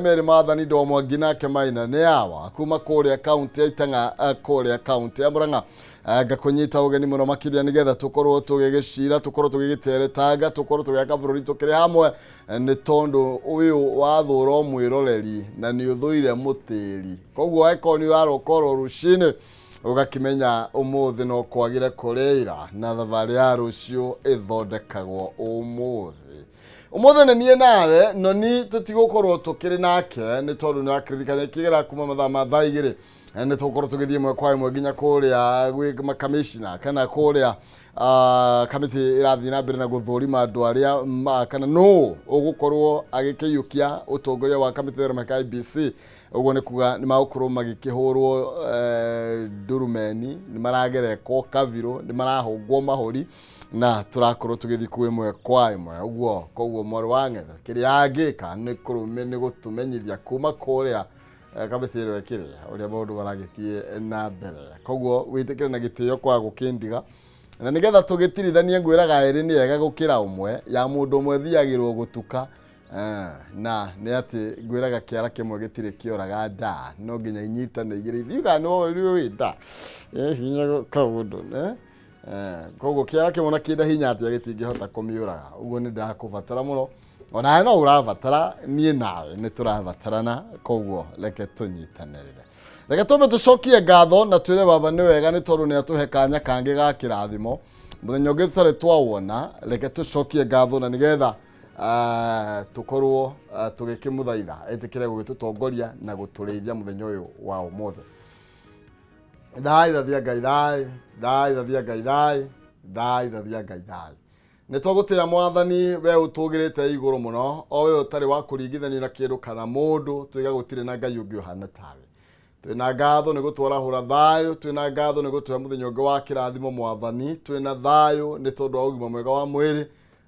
Mary Mathani ndo mwangi nake Maina nĩ awa kuma kũrĩa kaunti ya Itang'a, kũrĩa kaunti ya Murang'a. Ngakũnyita ũgeni mũno makĩria nĩgetha tũkorwo tũgĩgĩcira, tũkorwo tũgĩgĩteretanga, tũkorwo tũgĩaka bũrũri tũkĩrĩ hamwe, nĩ tondũ ũyũ wathũra mwĩroreri na nĩ ũthũire mũtĩri. Koguo angĩkorwo nĩ ũraroka oro rũcinĩ ũgakĩmenya ũmũthĩ no kwagĩre kũrĩira na thabarĩ ya rũciũ ĩthondekagwo ũmũthĩ. Ũmũthĩ nĩ niĩ nawe no ni tũtigũkorwo tũkĩrĩ nake nĩ tondũ nĩ akĩririkana kĩgera kuma mathaa ma thaa igĩrĩ nĩ tũgũkorwo tũgĩthiĩ ĩmwe kwa ĩmwe nginya kũrĩa gwĩ makamishna kana kũrĩa kamĩtĩ ĩrathiĩ na mbere na gũthũrima andũ arĩa kana nũ ũgũkorwo agĩkĩiyũkia ũtongoria wa kamĩtĩ ĩyo ya IEBC. Ũguo nĩ kuga nĩ magũkorwo magĩkĩhũrwo ndurumeni, nĩ maragerekwo kabirũ, nĩ marahũngwo mahũri na tũrakorwo tũgĩthiĩ kuo ĩmwe kwa ĩmwe. Ũguo koguo mwarĩ wa ng'ethe kĩrĩa angĩka nĩ kũrũme nĩ gũtũmenyithia kuma kũrĩa kamĩtĩ ĩyo ĩkĩrĩa ũrĩa maũndũ maragĩthiĩ na mbere. Koguo wĩtĩkĩre na gĩtĩo kwa gũkĩndiga na nĩgetha tũgĩtirithanie ngwĩraga ĩrĩ nĩ ega gũkĩra ũmwe ya mũndũ ũmwe thiagĩrwo gũtuka. Na nĩ atĩ ngwĩraga kĩara kĩmwe gĩtirĩ kĩoraga nda, no nginya inyitane igĩrĩ ithiuga nĩ wĩ nda hinya kaũndũ. Koguo kĩara kĩmwe na kĩnda hinya atĩa gĩtingĩhota kũmĩũraga. Ũguo nĩ ndakũbatara mũno, onawe no ũrabatara, niĩ nawe nĩ tũrabatarana. Koguo reke tũnyitanĩrĩre, reke tũmbe tũcokie ngatho na twĩre baba nĩ wega nĩ tondũ nĩ atũhe kanya kangĩ ga kĩrathimo mũthenya ũngĩ tũtarĩ twawona. Reke tũcokie ngatho na nĩgetha tũkorwo tũgĩkĩmũthaitha etĩkĩre gũgĩtũtongoria na gũtũrĩithia mũthenya ũyũ wa ũmũthĩ. Thai thathia Ngai thai, thai thathia Ngai thai, thai thathia Ngai thai. Nĩ twagũtĩĩa mwathani we ũtũgĩrĩte igũrũ mũno, o we ũtarĩ wa kũringithanio na kĩndũ kana mũndũ, tuiga gũtirĩ na Ngai ũngĩ ũhana tawe. Twĩna ngatho nĩ gũtwarahũra thayũ, twĩna ngatho nĩ gũtũhe mũthenya ũngĩ wa kĩrathimo mwathani, twĩna thayũ nĩ tondũ wa ũgima mwega wa mwĩrĩ.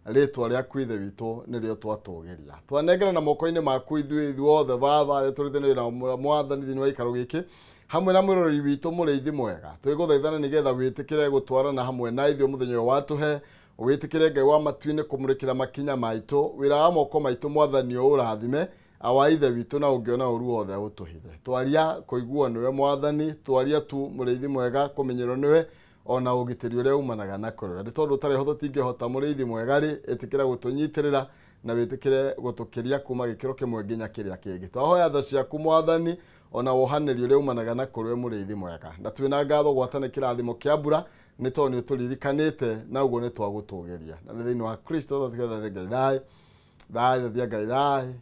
Rĩtwa rĩaku Ithe witũ nĩrĩo twatũgĩria. Twanengera na moko-inĩ maku ithuĩ ithuothe baba arĩa tũrĩthanĩire na mwathani thĩinĩ wa gĩikaro gĩkĩ hamwe na mwĩroreri witũ mũrĩithi mwega. Twĩgũthaithana nĩgetha wĩtĩkĩre gũtwarana hamwe na ithuĩ mũthenya ũyũ watũhe, wĩtĩkĩre Ngai wa matu-inĩ kũmũrĩkĩra makinya maitũ, wĩra wa moko maitũ mwathani ũũrathime, awa Ithe witũ na ũngĩona ũru wothe ũtũhithe. Twaria kũiguo nĩwe mwathani, twaria tu mũrĩithi mwega kũmenyerwo nĩwe ona ũgitĩri ũrĩa umanaga na kũrĩwe. Nĩ tondũ ũtarĩ ho tũtingĩhota mũrĩithi mwega rĩ, ĩtĩkĩra gũtũnyitĩrĩra na wĩtĩkĩre gũtũkĩria kuma gĩkĩro kĩmwe nginya kĩrĩa kĩngĩ. Twahoya tha ciaku mwathani ona wohanĩri ũrĩa umanaga na kũrĩwe mũrĩithi mwega. Na twĩna ngatho gwata nĩ kĩrathimo kĩa mbura nĩ tondũ nĩ ũtũririkanĩte na ũguo nĩ twagũtũgĩria. Na nĩ thĩinĩ wa Kristo tũthiĩ Ngai thai, thai thathia Ngai thai,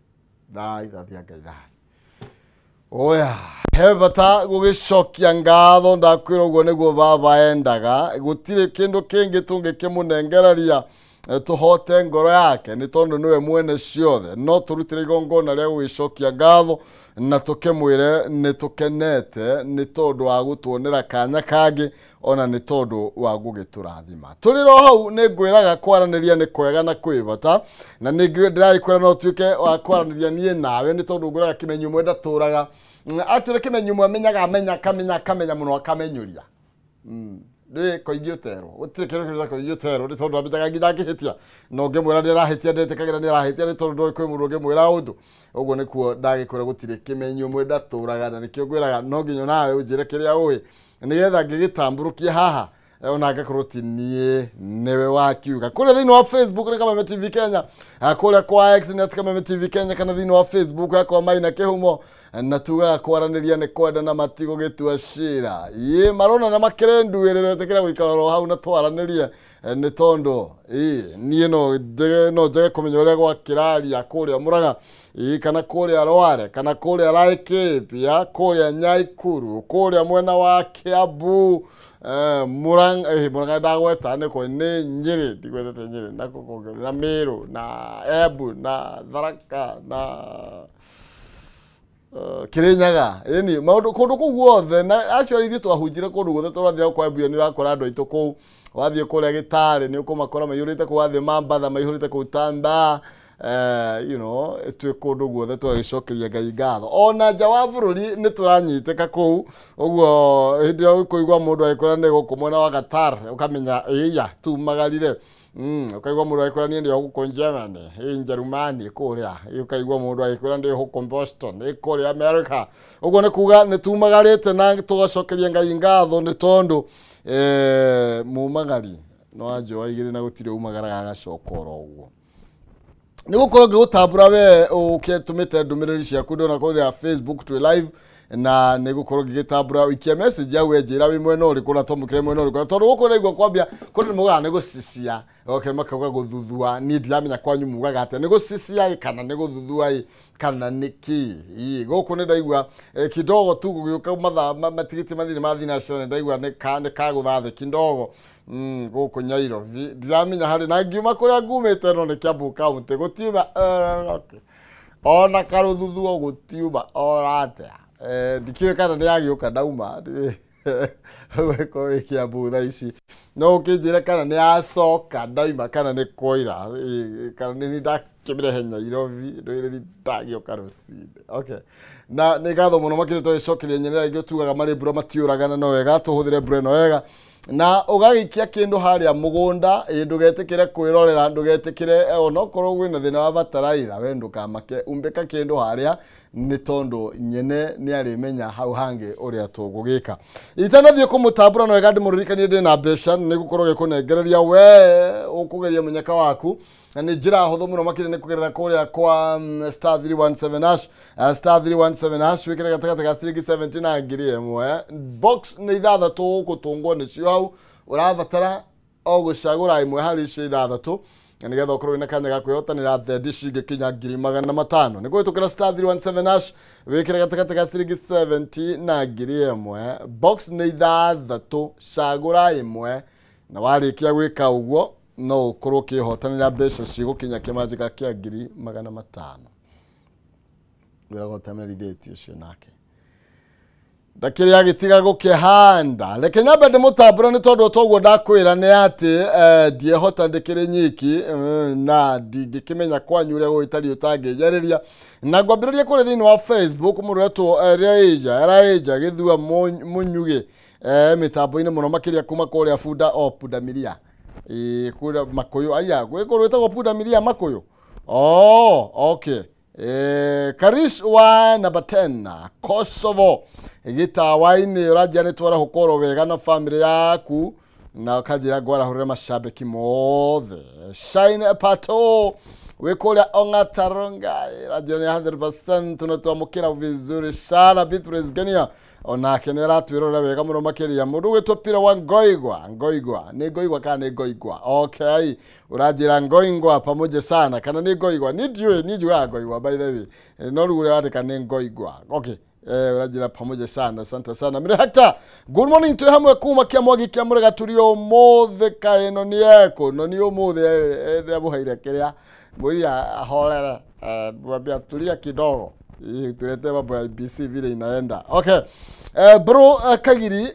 thai thathia Ngai thai. Oya, he bata gũgĩcokia ngatho ndakwĩra ũguo nĩguo baba endaga. Gũtirĩ kĩndũ kĩngĩ tũngĩkĩmũnengereria tũhote ngoro yake nĩ tondũ nĩwe mwene ciothe. No tũrutĩre igongona rĩa gũgĩcokia ngatho na tũkĩmwĩre nĩ tũkenete nĩ tondũ wa gũtuonera kanya kangĩ ona nĩ tondũ wa gũgĩtũrathima. Tũrĩ ro hau nĩ ngwĩraga kwaranĩria nĩ kwega na kwĩ bata, na nĩ ndĩragĩkwĩra no ũtuĩke wa kwaranĩria niĩ nawe nĩ tondũ ngwĩraga kĩmenyo ũmwe ndatũraga. Atwĩre kĩmenyo ũmwe amenyaga amenya akamenya akamenya mũno akamenyũria. Ndĩ koigi ũterwo gũtirĩ kĩndũ kĩrĩa koigi ũterwo nĩ tondũ amĩtaga nginya akĩhĩtia na ũngĩmwĩra nĩ arahĩtia ndetĩkagĩra nĩ arahĩtia nĩ tondũ ndũĩ kwĩ mũndũ ũngĩmwĩra ũndũ. Ũguo nĩkuo ndagĩkwĩra gũtirĩ kĩmenyo ũmwe ndatũraga na nĩkĩo ngwĩraga no nginya nawe ũnjĩre kĩrĩa ũĩ nĩgetha ngĩgĩtambũrũkie haha ona angĩkorwo ti niĩ nĩwe wakiuga. Kũrĩa thĩinĩ wa Facebook nĩ Kameme TV Kenya, kũrĩa kwa X nĩ Kameme TV Kenya, kana thĩinĩ wa Facebook yakwa Maina Kĩhumo, na tugaga kwaranĩria nĩ kwenda na matigũgĩtua cira. Ĩ marona na makĩrĩ nduĩrĩro ĩtĩkĩra gũikara oro hau na twaranĩrie nĩ tondũ niĩ no njage kũmenya ũrĩa gwakĩraria kũrĩa Murang'a, kana kũrĩa Rware, kana kũrĩa Laikipia, kũrĩa Nyaikuru, kũrĩa mwena wa Kiambu, Murang'a Murang'a ndagweta nĩ kũ nĩ Nyĩrĩ, ndigwetete Nyĩrĩ na kũngĩ na Meru na Embu na Tharaka na Kirinyaga. Ĩni maũndũ kũndũ kũu guothe, na actually ithuĩ twahunjire kũndũ guothe tũrathiĩ kwa Embu nĩ ũrakora andũ aitũ kũu, wathiĩ kũrĩa Gĩtarĩ nĩ ũkũmakora maihũrĩte kũu, wathiĩ Mambatha maihũrĩte kũu Tamba, You know, twĩ kũndũ guothe tũgagĩcokeria Ngai ngatho. Ona nja wa bũrũri nĩ tũranyitĩka kũu, ũguo hĩndĩ ĩrĩa ũkũigua mũndũ agĩkwĩra nĩ gũkũ mwena wa Qatar, ũkamenya ĩya tumagarire. Ũkaigua mũndũ agĩkwĩra niĩ ndĩ gũkũ Germany, ĩ Njerumani kũrĩa, ũkaigua mũndũ agĩkwĩra ndĩ gũkũ Boston, ĩ kũrĩa America. Ũguo nĩ kuga nĩ tumagarĩte na tũgacokeria Ngai ngatho nĩ tondũ mumagari no anjoa igĩrĩ na gũtirĩ umagaraga agacoka oro ũguo. Nĩ gũkorwo ngĩgũtambũra we ũkĩtũmĩte ndũmĩrĩri ciaku ndona kũrĩa Facebook twĩ live, na nĩ gũkorwo ngĩgĩtambũra ũikie message yau njĩra wĩ mwena ũrĩkũ na twamũkĩre mwena ũrĩkũ, tondũ gũkũ ndaigua kwambia kũndũ nĩ mugaga nĩ gũcicia, okay, makauga gũthuthua. Niĩ ndiramenya kwanyu mugaga atĩa, nĩ gũcicia ĩ kana nĩ gũthuthua ĩ kana nĩ kĩ. Gũkũ nĩ ndaigua kidogo tu gũgĩũka mathaa matigĩtie mathirĩ ma thinacara, nĩ ndaigua nĩ kagũtha thĩ kidogo. Gũkũ Nairobi ndiramenya harĩ na ngiuma kũrĩa ngumĩte, no nĩ Kiambu County gũtiuma okay. Ona karũthuthuo gũtiuma ora atĩa. Ndikĩũĩ kana nĩ yagĩũka ndauma gwĩko wĩ Kiambu thaa ici, no ũkĩnjĩre kana nĩ yacoka ndauma kana nĩ kwoira, kana nĩ ndakĩmĩrehe Nairobi ndwĩre ndagĩũka rũcinĩ. Okay, na nĩ ngatho mũno makĩria tũgĩcokeria nyenera ingĩ tugaga marĩ mbura matiũragana, no wega tũhũthĩre mbura ĩno wega na ũgagĩikia kĩndũ harĩa mũgũnda, ndũgetĩkĩre kwĩrorera, ndũgetĩkĩre onokorwo kwĩna thĩna wa bataraitha, we ndũkamake, umbĩka kĩndũ harĩa nĩ tondũ nyene nĩ arĩmenya hau hangĩ ũrĩa tũgũgĩka. Itanathiĩ kũmũtambũra no wega ndĩmũririkanie ndĩna mbeca nĩ gũkorwo gĩkũnengereria we ũkũgeria mũnyaka waku, na nĩ njĩra hũthũ mũno makĩria nĩ kũgerera kũrĩa kwa star 317 hash, star 317 hash wĩkĩre gatagatĩ ga ciringi 70 na 1000. Box nĩ ithathatũ gũkũtũngwo nĩcio hau, ũrabatara o gũcagũra ĩmwe harĩ icio ithathatũ na nĩgetha ũkorwo wĩna kanya ga kwĩhotanĩra thendi cingĩkinya 500,000. Nĩ kũhĩtũkĩra star 317 hash wĩkĩre gatagatĩ ga ciringi 70 na 1000. Box nĩ ithathatũ, cagũra ĩmwe, na warĩkia gwĩka ũguo no ũkorwo ũkĩhotanĩra mbeca cigũkinya kĩmanjĩka kĩa 500,000. Wĩraga ũtamerithĩtie ũcio nake ndakĩrĩ agĩtiga gũkĩhanda. Reke nyambe ndĩmũtambũre nĩ tondũ toguo ndakwĩra nĩ atĩ ndiehota ndĩkĩrĩ nyiki, na ndingĩkĩmenya kwanyu ũrĩa gũgĩtariĩ ũtangĩnjarĩria. Na ngwambĩrĩria kũrĩa thĩinĩ wa Facebook mũndũ ũretwo Raija Gĩthua Mũnyugĩ, mĩtambo-inĩ mũno makĩria kuma kũrĩa Bunda o Pundamilia, kũrĩa Makũyũ, aya gwĩ kũndũ gwĩtagwo Pundamilia Makũyũ. Oh, okay. Karish wa number 10 Kosovo gĩtawa-inĩ ũranjĩra nĩ twarahũka wega na family yaku, na ũkanjĩra ngwarahũrĩre macambĩki mothe. Shine Pato wĩ kũrĩa Ong'ataronga ũranjĩra nĩ 100% tunatwamũkĩra vizuri sana. Beatrice Genia onake nĩ aratwĩrorera wega mũno makĩria. Mũndũ ũgwĩtwo Pira wa Ngoigwa, Ngoigwa nĩ Ngoigwa kana nĩ Ngoigwa? Okay, ũranjĩra Ngoigwa pamoja sana kana nĩ Ngoigwa? Niĩ ndiũĩ, niĩ njugaga Ngoigwa by the way, no rĩu ũrĩa wandĩka nĩ Ngoigwa. Okay, ũranjĩra pamoja sana, asante sana. Mire Hector, good morning, twĩ hamwe kuma kĩa Mwagi kĩa Mũrega tũrĩ ũmũthĩ kaĩ no nĩ eko no nĩ ũmũthĩ ndĩamũheire kĩrĩa mwĩria ahorere, mwambia tulia kidogo tulete mambo ya IBC vile inaenda. Okay. Bro Kagiri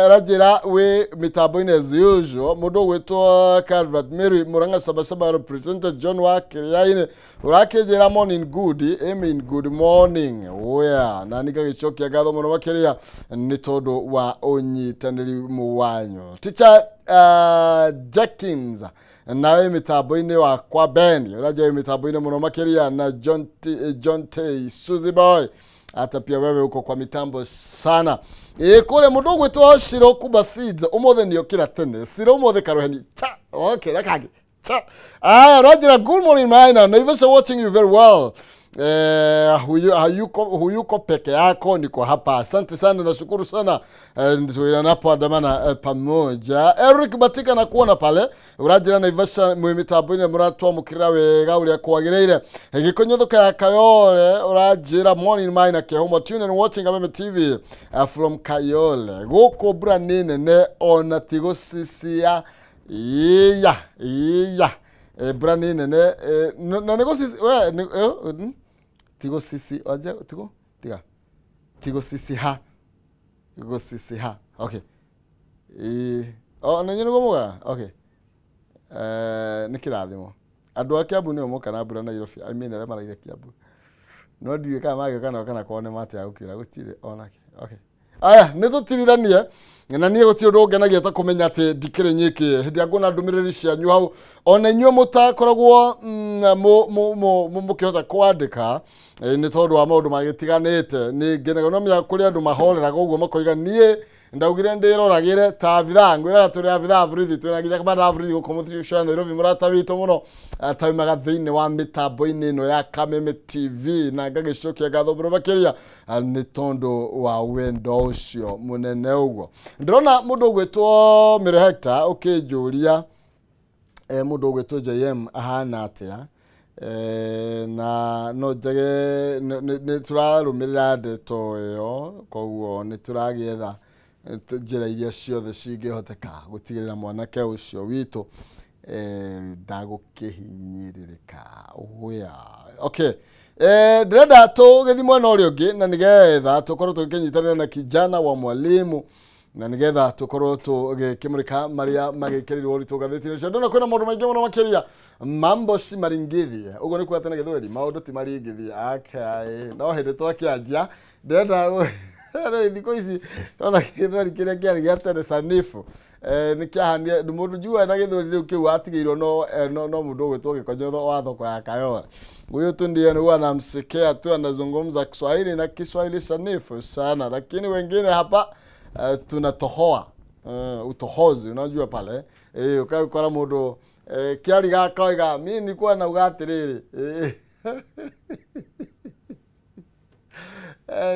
rajira we mitambo-inĩ as usual. Mũndũ ũgwĩtwo Calvert Mary Murang'a Sabasaba represented John wa Kĩrĩainĩ ũrakĩnjĩra morning good, amen good morning. Oya na nĩngagĩcokia ngatho mũno makĩria nĩ tondũ wa ũnyitanĩri wanyu. Teacher Jenkins nawe mitambo-inĩ wakwa Ben ũranjĩra mitambo-inĩ mũno makĩria na John T Suzy Boy, hata pia wewe uko kwa mitambo sana. Kule mũndũ ũgwĩtwo Shiro Kuba Seeds ũmũthĩ nĩokĩra tene. Shiro ũmũthĩ karoheni cha. Okay, rakagi cha. Ah, Roger, good morning Maina. Naivasha watching you very well. Huyuko peke yako, niko hapa. Asante sana, nashukuru sana. Tunapoandamana pamoja. Eric Batika na kuona pale. Urajira Naivasha mwimitambo-inĩ mũratwamũkĩra wega ũrĩa kwagĩrĩire. Gĩkũnyũthũka ya Kayole urajira morning Maina Kĩhumo tune and watching Kameme TV from Kayole. Gũkũ mbura nĩ nene ona ti gũcicia. Iya, iya. Mbura nĩ nene na nĩ gũcicia we tigo sisi aje tigo tiga tigo sisi ha tigo sisi ha. Okay, oh nĩ nyene gomoga. Okay, nĩ kĩrathimo. Andũ a Kiambu nĩo moka na mbura Nairobi. I mean arĩa maraire Kiambu. No ndiũĩ kana magĩũka nao kana kwao nĩ matĩa gũkiura gũtirĩ onake. Okay. Aya, nĩ tũtirithanie na niĩ gũtirĩ ũndũ ũngenagia ta kũmenya atĩ ndikĩrĩ nyiki hĩndĩ ĩrĩa nguona ndũmĩrĩri cianyu hau ona inyuĩ mũtakoragwo mũkĩhota kwandĩka nĩ tondũ wa maũndũ magĩtiganĩte nĩ ngenaga no menya kũrĩ andũ mahoreraga ũguo makoiga niĩ ndaugire ndĩroragĩre ta abithaa ngwĩraga tũrĩ abithaa borithi twĩna nginya kamanda borithi gũkũ mũthiũ Nairobi mũrata witũ mũno ataumaga thĩinĩ wa mĩtambo-inĩ ĩno ya Kameme TV na ngagĩcokia ngatho mũno makĩria nĩ tondũ wa wendo ũcio mũnene ũguo. Ndĩrona mũndũ ũgwĩtwo Mary Hector ũkĩnjũria mũndũ ũgwĩtwo JM ahana atĩa na no njage nĩ tũrarũmĩrĩra ndeto ĩyo koguo nĩ tũragĩetha njĩra iria ciothe cingĩhoteka gũtigĩrĩra mwanake ũcio witũ ndagũkĩhinyĩrĩrĩka. Ũya okay. Ndĩrenda tũgĩthiĩ mwena ũrĩa ũngĩ na nĩgetha tũkorwo tũgĩkĩnyitanĩra na kijana wa mwalimu na nĩgetha tũkorwo tũgĩkĩmũrĩka marĩa magĩkĩrĩirwo ũritũ ngathĩti-inĩ ũcio. Ndona kwĩna maũndũ maingĩ mũno makĩria mambo si maringithie ũguo nĩ kuga atĩ na gĩthweri maũndũ ti maringithie. Okay, no hĩndĩ twakĩanjia ndĩrenda rĩu thikũ ici ndona gĩthweri kĩrĩa kĩarĩ gĩa tene sanifu nĩ kĩahania mũndũ njua na gĩthweri rĩu kĩu atigĩirwo no mũndũ ũgwĩtwo Gĩkonyotho wa thoko ya Kayole. Huyu tu ndiye huwa namsikia tu anazungumza Kiswahili na Kiswahili sanifu sana, lakini wengine hapa tunatohoa utohozi unajua pale ukakora mũndũ kĩari gakoiga mimi nilikuwa nauga atĩrĩrĩ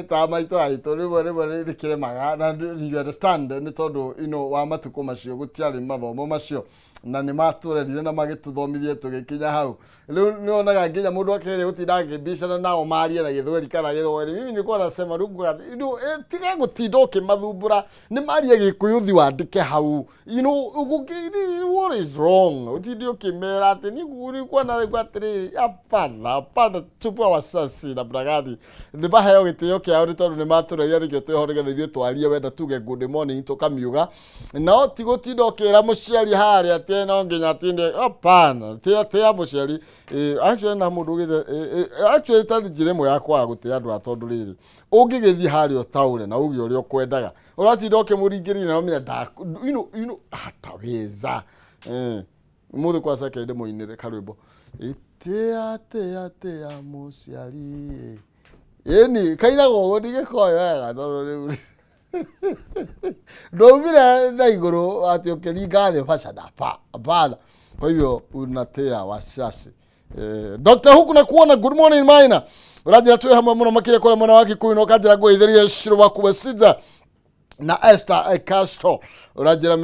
ta maitũ aitũ rĩmwe rĩmwe nĩ kĩremaga na you understand nĩ tondũ ino wa matukũ macio gũtiarĩ mathomo macio na nĩ matũrerire na magĩtũthomithie tũgĩkinya hau. Rĩu nĩwonaga nginya mũndũ akĩgeria gũtinda akĩmbicana nao marie na gĩthweri kana gĩthweri mimi nilikuwa nasema rĩu tiga gũtinda ũkĩmathumbũra nĩ marie gĩkũyũ thi wandĩke hau you know what is wrong ũtinde ũkĩmera atĩ nilikuwa naigua atĩrĩrĩ hapana hapana tupua wasasi na bragadi nĩ maheo gĩtĩo kĩao nĩ tondũ nĩ matũreria nĩkĩo twĩho nĩgetha ithuĩ twarie wenda tuge good morning tũkamiuga no ti gũtinda ũkĩra mũciari harĩa atĩ no nginya atinde hapana tĩa mũciari actually na mũndũ ũgĩte actually ta njĩra ĩmwe ya kwaga gũtĩa andũ a tondũ rĩrĩ ũngĩgĩthiĩ harĩa ũtaũre na uge ũrĩa ũkwendaga ũratinda ũkĩmũringĩrĩria na ũmenya you know hataweza mũthĩ kwa second mũinĩre karwĩmbo tĩa tĩa tĩa mũciari ĩni kainagwo ũguo ndigĩkoĩ wega tondũ rĩu ndaumire na igũrũ atĩ ũkĩringa thĩ bacana hapana. Kwa hivyo unatea wasiasi. Dr. Huku na kuona good morning Maina ũranjĩra twĩ hamwe mũno makĩria kũrĩa mwena wa Kikuyu na ũkanjĩra ngũgeithĩrie Shiro waku Wesiza na Esther Castro ũranjĩra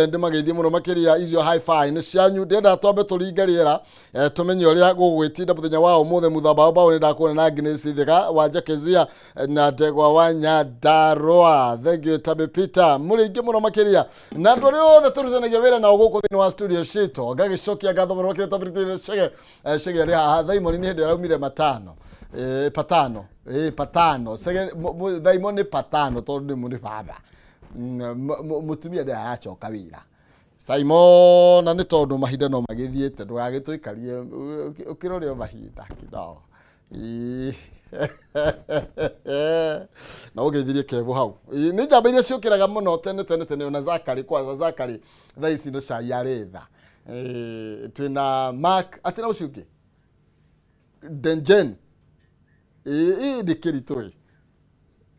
ndĩmageithie mũno makĩria icio hi-fi nĩ cianyu. Ndĩrenda twambe tũringe rĩera tũmenye ũrĩa gũgwĩtinda mũthenya wa ũmũthĩ. Mũthamba bao nĩ ndakuona na Agnes Thika wa Jakezia na Ndegwa wa Nyandarua. Thank you Tabe Peter mũrĩ aingĩ mũno makĩria na andũ arĩa othe tũrutithanagia wĩra nao gũkũ thĩinĩ wa studio citũ ngagĩcokia ngatho mũno makĩria Tabe Chege Chege arĩ haha Thaimoni nĩ hĩndĩ araumire matano patano patano Chege Thaimoni patano tondũ nĩ mũrĩ baba mũtumia ndĩ aracoka wĩra Simon na nĩ tondũ mahinda no magĩthiĩte ndũgagĩtũikarie ũkĩrore o mahinda kidogo na ũgeithirie Kevo hau nĩ njamba iria ciũkĩraga mũno tene tene tene ona Zakari kwanza Zakari thaa ici no cai arĩtha twĩna Mark atĩ na ũcio ũngĩ Denjen nĩ kĩritũ ĩ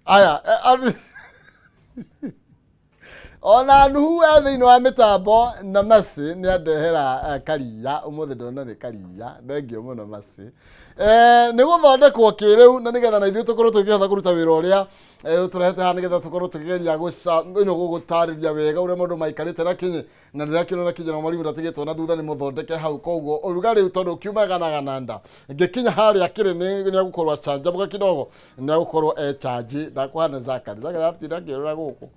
aya ona Nuhu e thĩinĩ wa mĩtambo na Mercy nĩ andehera karia ũmũthĩ ndona nĩ karia thengio mũno Mercy nĩ gũthondekwo kĩrĩu na nĩgetha na ithuĩ tũkorwo tũkĩhota kũruta wĩra ũrĩa ũtũrehete haha nĩgetha tũkorwo tũkĩgeria gũtarĩria wega ũrĩa maũndũ maikarĩte na kinyi na ndĩrakĩona kinya na mwarimu ndatigĩtwo na thutha nĩ mũthondeke hau koguo ũrugarĩ tondũ kiumaga na gananda ngĩkinya harĩa kĩrĩ nĩ agũkorwo acanjamũka kidogo nĩ agũkorwo e charge ndakũhana Zakari Zakari atinda akĩũrũra gũkũ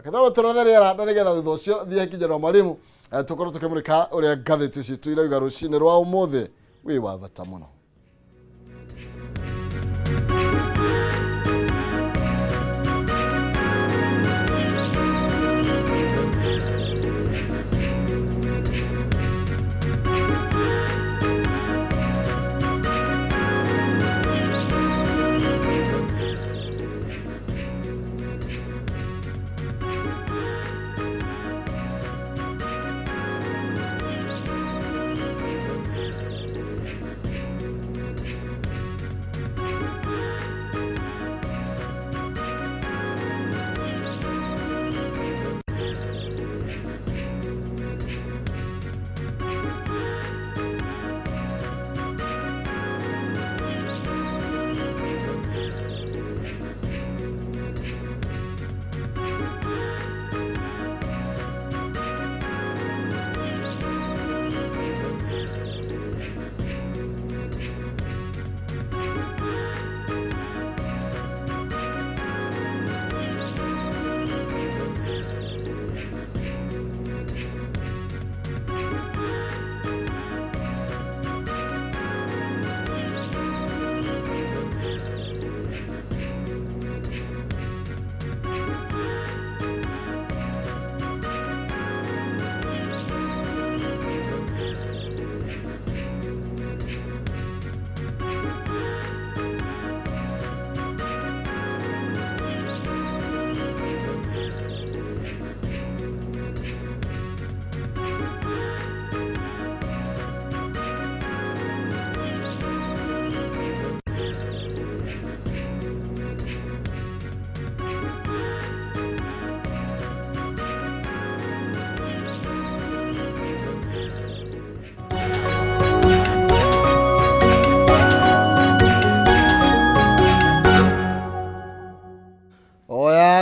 Kataba tũrothe rĩera na nĩgetha thutha ũcio thiĩ kinya na mwarimu tũkorwo tũkĩmũrĩka ũrĩa ngathĩti citũ irauga rũcinĩ rwa ũmũthĩ wĩ wa bata mũno.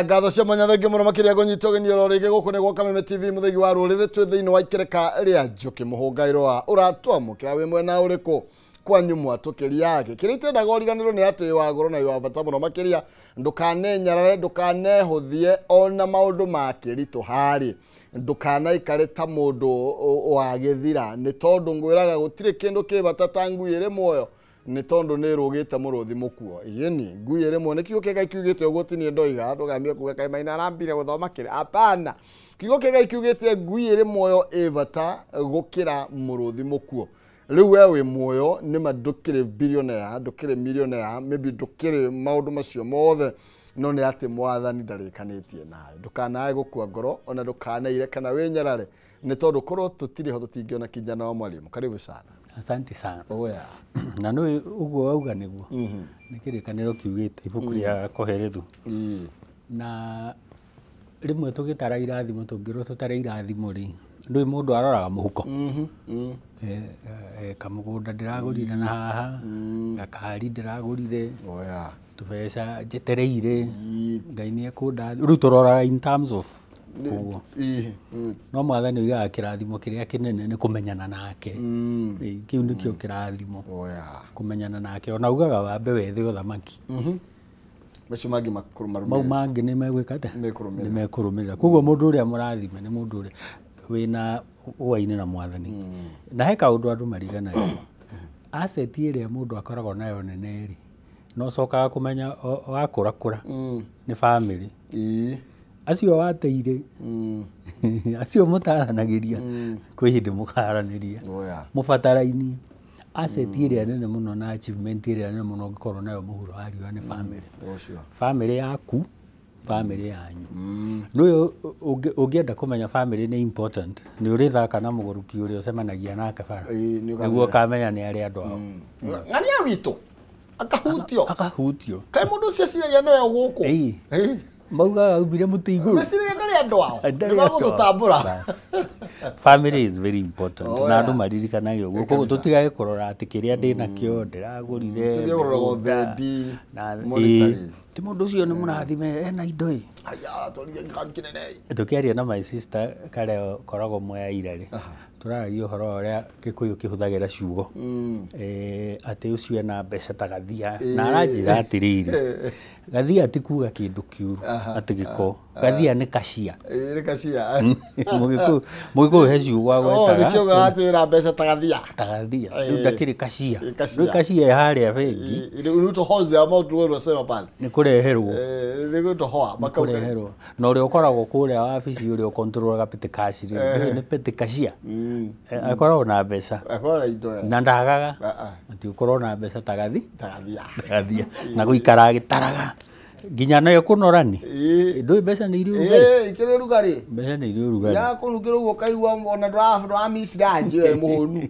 Ngatho cia mwanya thengiũ mũno makĩria ngũnyita ũgeni oro rĩngĩ gũkũ nĩ gwa Kameme TV mũthegi wa rũrĩrĩ twĩ thĩinĩ wa ikereka rĩa Njũkĩ mũhũngairwo wa ũratwamũkĩra wĩ mwena ũrĩkũ kwanyu mwatũkĩria yake kĩrĩa itendaga ũriganĩrwo nĩ atĩ wa goro na wa bata mũno makĩria ndũkanenyarare ndũkanehũthie ona maũndũ makĩritũ harĩ ndũkanaikare ta mũndũ wagĩthira nĩ tondũ ngwĩraga gũtirĩ kĩndũ kĩ bata ta ngui ĩrĩ muoyo nĩ tondũ nĩ ĩrũgĩte mũrũthi mũkuo ĩni ngui ĩrĩ muoyo nĩ kiugo kĩa Ngai kiugĩte ũguo ti niĩ ndoiga ndũgambie kuga kaĩ Maina arambire gũthoma kĩrĩa hapana kiugo kĩa Ngai kiugĩte ngui ĩrĩ muoyo ĩ bata gũkĩra mũrũthi mũkuo rĩu we wĩ muoyo nĩma ndũkĩrĩ billionaire ndũkĩrĩ millionaire maybe ndũkĩrĩ maũndũ macio mothe no nĩ atĩ mwathani ndarĩkanĩtie nawe ndũkanae gũkua ngoro ona ndũkanaire kana wĩnyarare nĩ tondũ korwo tũtirĩ ho tũtingĩona kijana wa mwalimu. Karibu sana. Asante sana. Oya. Na nĩ ũguo wauga nĩguo nĩ kĩrĩkanĩro kiugĩte ibuku rĩa Kohelethu na rĩmwe tũgĩtara irathimo tũngĩrwo tũtare irathimo rĩ ndũĩ mũndũ aroraga mũhuko kamũgũnda ndĩragũrire na haha gakari ndĩragũrire oya tũbeca njetereire Ngai nĩ ekũndathima rĩu tũroraga in terms of ũguo no mwathani oigaga kĩrathimo kĩrĩa kĩnene nĩ kũmenyana nake kĩu nĩkĩo kĩrathimo kũmenyana nake ona ugaga wambe wethe ũthamaki macio mangĩ makũrũmarũmĩrĩra mau mangĩ nĩ megwĩka atĩa nĩ mekũrũmĩrĩra koguo mũndũ ũrĩa mũrathime nĩ mũndũ ũrĩa wĩna ũainĩ na mwathani na he kaũndũ andũ mariganagĩrwo asset ĩrĩa mũndũ akoragwo nayo nene rĩ no ũcokaga kũmenya wakũrakũra nĩ family acio wateire acio mũtaranagĩria kwĩ hĩndĩ mũkaranĩria mũbataraini asset ĩrĩa nene mũno na achievement ĩrĩa nene mũno ũngĩkorwo nayo mũhuro wa riũa nĩ family family yaku family yanyu nĩũĩ ũngĩenda kũmenya family nĩ important nĩ ũrĩthaka na mũgũrũki ũrĩa ũcemanagia nake bara nĩguo ũkamenya nĩ arĩa andũ ao ng'ania witũ akahutio akahutio kaĩ mũndũ ũcio aciragia nowe gũkũ maugaga aumire mũtĩ igũrũ meciragia ndarĩ andũ ao nĩ magũtũtambũra. Family is very important na andũ maririkanage ũguo koguo tũtigage kũrora atĩ kĩrĩa ndĩ nakĩo ndĩragũrire tũtige kũrora ũthendi monetary ti mũndũ ũcio nĩ mũrathime ena indo ĩ atwarithia gĩkari kĩnene tũkĩaria na my sister karĩa koragwo Mwea Irarĩ tũraragia ũhoro wa ũrĩa Gĩkũyũ kĩhũthagĩra ciugo atĩ ũcio ena mbeca ta gathia na aranjĩra atĩrĩrĩ gathia ti kuga kĩndũ kĩũru atĩ gĩko gathia nĩ kacia nĩ kacia Mũgĩkũyũ he ciugo agwetaga nĩkĩo atĩ wĩna mbeca ta gathia ta gathia rĩu ndakĩrĩ kacia rĩu kacia ĩ harĩa bengi rĩu tũhoze ama tũrasema pale nĩ kũreherwo nĩ gũtũhoa makũreherwo na ũrĩa ũkoragwo kũrĩa wabici ũrĩa ũkontrolaga petty cash rĩ nĩ petty kacia akoragwo na mbeca na ndagaga atĩ ũkorwo na mbeca ta gathia na gũikara agĩtaraga nginya nayo kũnorani ndũĩ mbeca nĩ irĩ ũrugarĩ ikĩrĩ ũrugarĩ mbeca nĩ irĩ ũrugarĩ yakũnukĩra ũguo ũkaigua ona ndũramiciraji we mũhũnu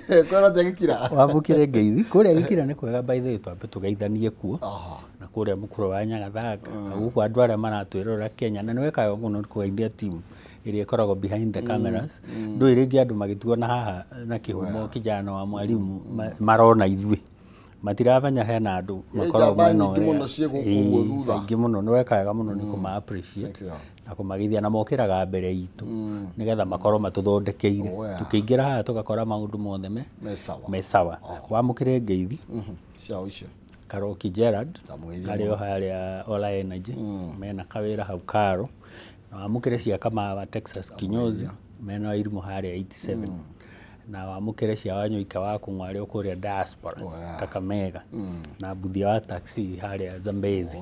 kwĩra atĩa gĩkira wamũkĩre ngeithi kũrĩa gĩkira nĩ kwega by the way twambe tũgeithanie kuo na kũrĩa mũkũrũ wa Nyagathanga na gũkũ andũ arĩa maratwĩrora Kenya na nĩ wekaga mũno kũgeithia team ĩrĩa ĩkoragwo behind the cameras ndũĩ rĩngĩ andũ magĩtuona haha na kĩhumo kijana wa mwalimu marona ithuĩ matiramenya hena andũ makoragwo mwena ũrĩa aingĩ mũno nĩ wekaga mũno nĩ kũma appreciate na kũmageithia na mokĩraga mbere itũ nĩgetha makorwo matũthondekeire tũkĩingĩra haha tũgakora maũndũ mothe me sawa wamũkĩre ngeithi Karoki Gerard arĩ o harĩa Ola Energy mena kawĩra hau Karo na wamũkĩre cia Kamawa Texas Kinyozi mena Wairimũ harĩa 87 na wamũkĩre cia Wanyoike wa Kũng'wa arĩ o kũrĩa diaspora Kakamega na Mbuthia wa taxi harĩa Zambezi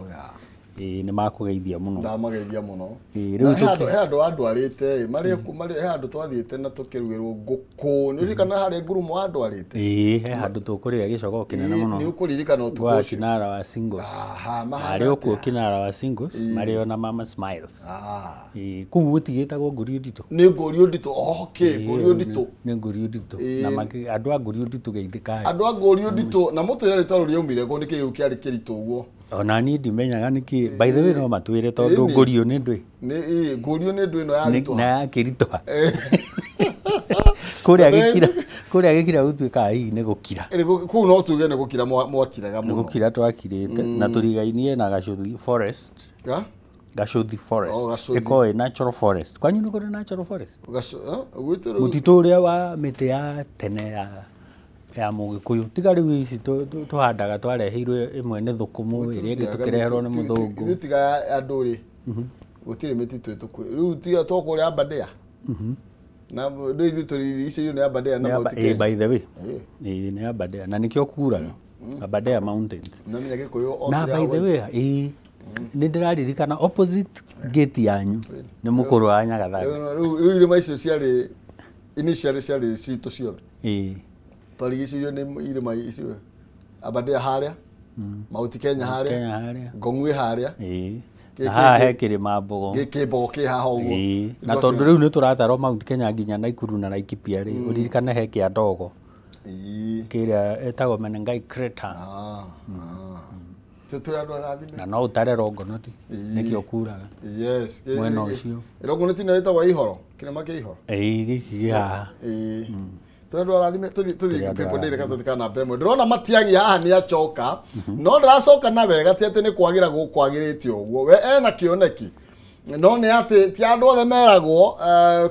nĩ makũgeithia mũno ndamageithia mũno rĩu he andũ andwarĩte marĩ he andũ twathiĩte na tũkĩrugĩrwo ngũkũ nĩ ũririkana harĩa ngurumo andwarĩte he handũ tũkũrĩa gĩcogoo kĩnene mũno nĩ ũkũririkana ũtukũ ũcio kinara wa singles arĩ o kuo kinara wa singles marĩ o na Mama Smiles kũu gũtigĩtagwo Ngũriũ Nditũ nĩ Ngũriũ Nditũ okay Ngũriũ Nditũ nĩ Ngũriũ Nditũ na andũ a Ngũriũ Nditũ geithĩkai andũ a Ngũriũ Nditũ na mũtwĩre rĩtwa rĩu rĩaumire kũ nĩkĩ gĩu kĩarĩ kĩritũ ũguo ona niĩ ndimenyaga nĩkĩ by the way no matwĩre tondũ Ngũriũ nĩ ndũĩ nĩ Ngũriũ nĩ ndũĩ ĩno yaritũha na yakĩritũha kũrĩa gĩkira gũtuĩkaga hihi nĩ gũkira kũu no tuge nĩ gũkira mwakiraga mũno nĩ gũkira twakirĩte na tũrigainie na Gacũthi forest Gacuthi Forest. Oh, Gacuthi. Ĩkoragwo ĩ natural forest. Kwanyu nĩ kũrĩ natural forest? Gwitũ rĩu Mũtitũ ũrĩa wa mĩtĩ ya tene ya Mũgĩkũyũ. Tiga rĩu ici tũhandaga twareheirwo ĩmwe nĩ thũkũmũ, ĩrĩa ĩngĩ tũkĩreherwo nĩ mũthũngũ. Ithuĩ tiga andũ rĩ, gũtirĩ mĩtitũ ĩtũkuĩ rĩu, tiga to kũrĩa Aberdare na rĩu ithuĩ tũrigicĩirio nĩ Aberdare na Nĩ Mount Kenya. By the way. Ĩĩ. Ĩĩ, nĩ Aberdare na nĩkĩo kuraga. Aberdare Mountains. Namenya Gĩkũyũ o Na kĩrĩa by the way, ĩĩ, nĩ ndĩraririkana opposite gate yanyu nĩ mũkũrũ wa Nyagathanga. Rĩu irĩma icio ciarĩ initially ciarĩ citũ ciothe. Twarigicĩirio nĩ irĩma icio, Aberdare harĩa, Mount Kenya harĩa, Kenya harĩa. Ngong'we harĩa. Ĩĩ. Na haha he kĩrĩma Mbogo. Gĩkĩmbogo kĩ haha ũguo. Ĩĩ. Na tondũ rĩu nĩ tũratarwo Mount Kenya nginya Naikuru na Laikipia rĩ, ũririkane he kĩa ndogo kĩrĩa ĩtagwo Menengai Crater. Ah, ah. Tũrĩ andũ arathime. Na no ũtare Rongonoti nĩkĩo kuraga. Yes. Mwena ũcio. Rongonoti nĩyo ĩtagwo Ihoro, kĩrĩma kĩa Ihoro. Ĩĩ, gĩkĩ gĩ haha. Ĩĩ. Tũrĩ andũ arathime, tũthiĩ Tũrĩ andũ People Daily arathime. karatathi ka namba 1. Ndĩrona Matiang'i haha nĩ acoka, no ndaracoka na wega, ti atĩ nĩ kwagĩra gũkwagĩrĩte ũguo. We ena kĩoneki, no nĩ atĩ ti andũ othe meragwo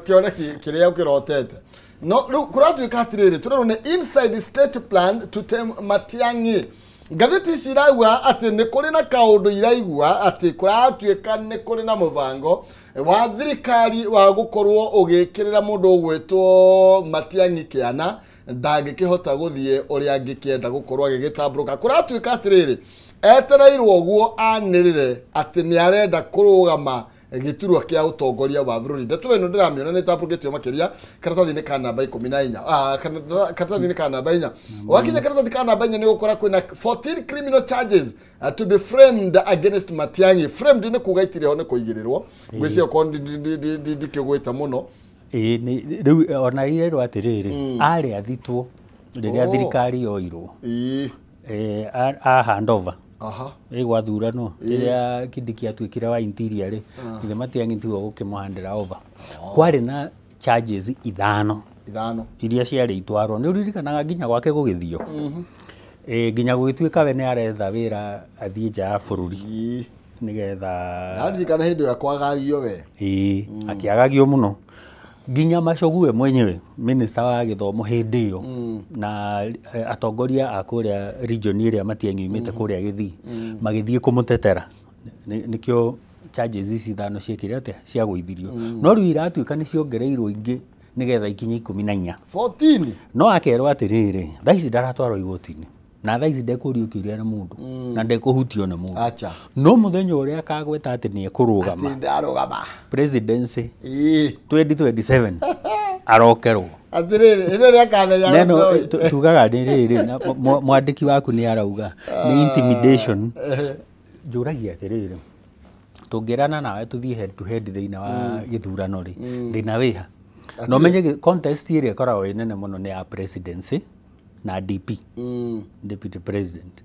kĩoneki kĩrĩa ũkĩrotete. No rĩu kũratuĩka atĩrĩrĩ, tũrerwo nĩ inside state plan to tame Matiang'i. Ngathĩti ici irauga atĩ nĩ kũrĩ na kaũndũ, iraigua atĩ kũratuĩka nĩ kũrĩ na mũbango wa thirikari wa gũkorwo ũgĩkĩrĩra mũndũ ũgwĩtwo Matiang'i kĩana ndangĩkĩhota gũthiĩ ũrĩa angĩkĩenda gũkorwo agĩgĩtambũrũka. Kũratuĩka atĩrĩrĩ, etereirwo ũguo anĩrĩre atĩ nĩ arenda kũrũgama gĩturwa kĩa ũtongoria wa bũrũri. Ndeto ĩno ndĩramĩona nĩ ĩtambũrũkĩtio makĩria karatathi-inĩ ka namba 14. Ah, karatathi-inĩ ka namba 4. Wakinya karatathi ka namba 4 nĩ ũgũkora kwĩna 14 criminal charges to be framed against Matiang'i. Framed nĩ kuga itirĩ ho, nĩ kũigĩrĩrwo. Ngwĩciria okorwo ndikĩgwĩta mũno. Ĩĩ, rĩu ona irerwo atĩrĩrĩ, arĩ athitwo rĩrĩa thirikari yoirwo. A handover. Ĩ gwathuranwo rĩrĩa Kindiki atuĩkire wa interior rĩ, ithe Matiang'i tiwe gũkĩmũhandĩra over. Kwarĩ na charges 5 5 iria ciarĩ itwarwo. Nĩ ũririkanaga nginya gwake gũgĩthio. Ĩ, nginya gũgĩtuĩka we nĩ aretha wĩra athiĩ nja ya bũrũri nĩgetha Ndaririkana hĩndĩ ĩyo kwagagio we. Ĩĩ, akĩagagio mũno nginya Machogu we mwenyewe, minister wa gĩthomo hĩndĩ ĩyo, na atongoria a kũrĩa region ĩrĩa Matiang'i oimĩte kũrĩa Gĩthii magĩthiĩ kũmũtetera. Nĩkĩo charges ici 5 ciekire atĩa, ciagũithirio. No rĩu iratuĩka nĩ ciongereirwo ingĩ nĩgetha ikinye 14. 14. No akerwo atĩrĩrĩ, thaa ici ndaratwarwo igoti-inĩ, na thaa ici ndekũrio kĩũria nĩ mũndũ na ndekũhutio nĩ mũndũ. Acha. No mũthenya ũrĩa akagweta atĩ nĩ ekũrũgama Atĩ ndarũgama presidency 2027 arokerwo. Atĩrĩrĩ, ĩno nĩ akamenya. Neno tugaga nĩ rĩrĩ, na mwandĩki waku nĩ arauga nĩ intimidation. Njũragia atĩrĩrĩ, tũngĩrana nawe tũthiĩ head to head thĩinĩ wa gĩthurano rĩ, thĩna wĩha? Na ũmenye contest ĩrĩa ĩkoragwo ĩ nene mũno nĩ ya presidency na DP, deputy president.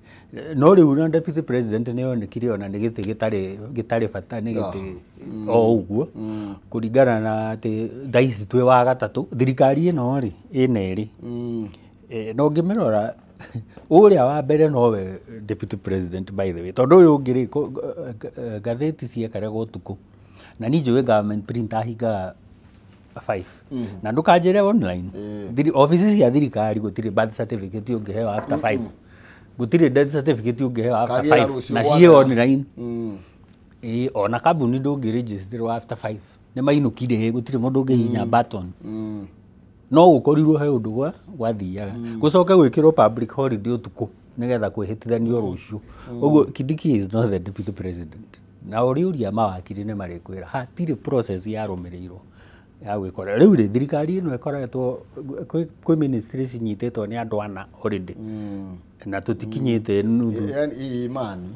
No rĩu na deputy president nĩ yonekire ona nĩ gĩtĩ gĩtarĩ bata, nĩ gĩtĩ o ũguo, kũringana na atĩ thaa ici twĩ wa gatatũ thirikari ĩno rĩ ĩna ĩrĩ. Na ũngĩmĩrora ũrĩa wa mbere nowe deputy president, by the way, tondũ ũyũ ũngĩ rĩ, ngathĩti ciekaragwo ũtukũ na niĩ njũĩ government printer ahingaga 5 na ndũkanjĩre online. Obici cia thirikari gũtirĩ birth certificate ũngĩheo after 5, gũtirĩ death certificate ũngĩheo after Kagĩra 5 rũciũ na gwakĩra. ciĩ online. Ĩĩ, ona kambuni ndũngĩ register after 5, nĩ mainũkire, gũtirĩ mũndũ ũngĩhihinya button. No gũkorirwo he ũndũ gwathiaga gũcoke gwĩkĩrwo public holiday ũtukũ nĩgetha kwĩhĩtithanio rũciũ ũguo. Kindiki is not the deputy president, na ũrĩũria mawakiri nĩ marĩkwĩra hatirĩ process yarũmĩrĩirwo ya gwĩkora. Rĩu rĩ, thirikari ĩno ĩkoretwo kwĩ ministry cinyitĩtwo nĩ andũ ana already na tũtikinyĩte nuthu Yani imani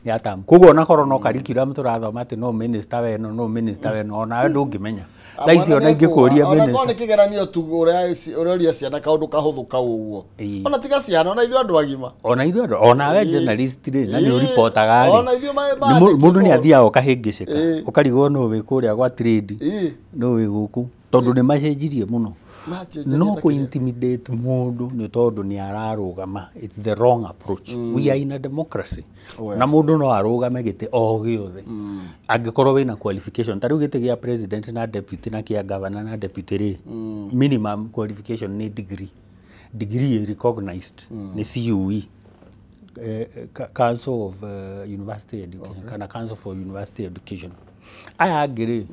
ya term. Koguo ona korwo no curriculum tũrathoma atĩ no minister weno, no minister weno, onawe ndũngĩmenya thaa ici ona ingĩkũria ona minister. korwo nĩ kĩgeranio tu, ũrĩa ũroria ciana kaũndũ kahũthũ kau ũguo. Ona tiga ciana, ona ithuĩ andũ agima. Ona ithuĩ andũ, onawe journalist rĩ, na nĩ ũripotaga rĩ, Ona ithuĩ mandĩkĩtwo. Mũndũ nĩ athiaga ũkahĩngĩcĩka, ũkarigwo nũ wĩ kũrĩa gwa trade, nũ wĩ gũkũ, tondũ nĩ macenjirie mũno. Macenjagia No na kĩrĩa. Kũ-intimidate mũndũ nĩ tondũ nĩ ararũgama, it's the wrong approach. We are in a democracy. Oh, yeah. Na mũndũ no arũgame gĩtĩ o gĩothe angĩkorwo wĩna qualification. Ta rĩu gĩtĩ gĩa president na deputy na kĩa governor na deputy rĩ, minimum qualification nĩ degree, degree recognized nĩ CUE, Council of University Education, kana Council for University Education. Aya angĩ rĩ,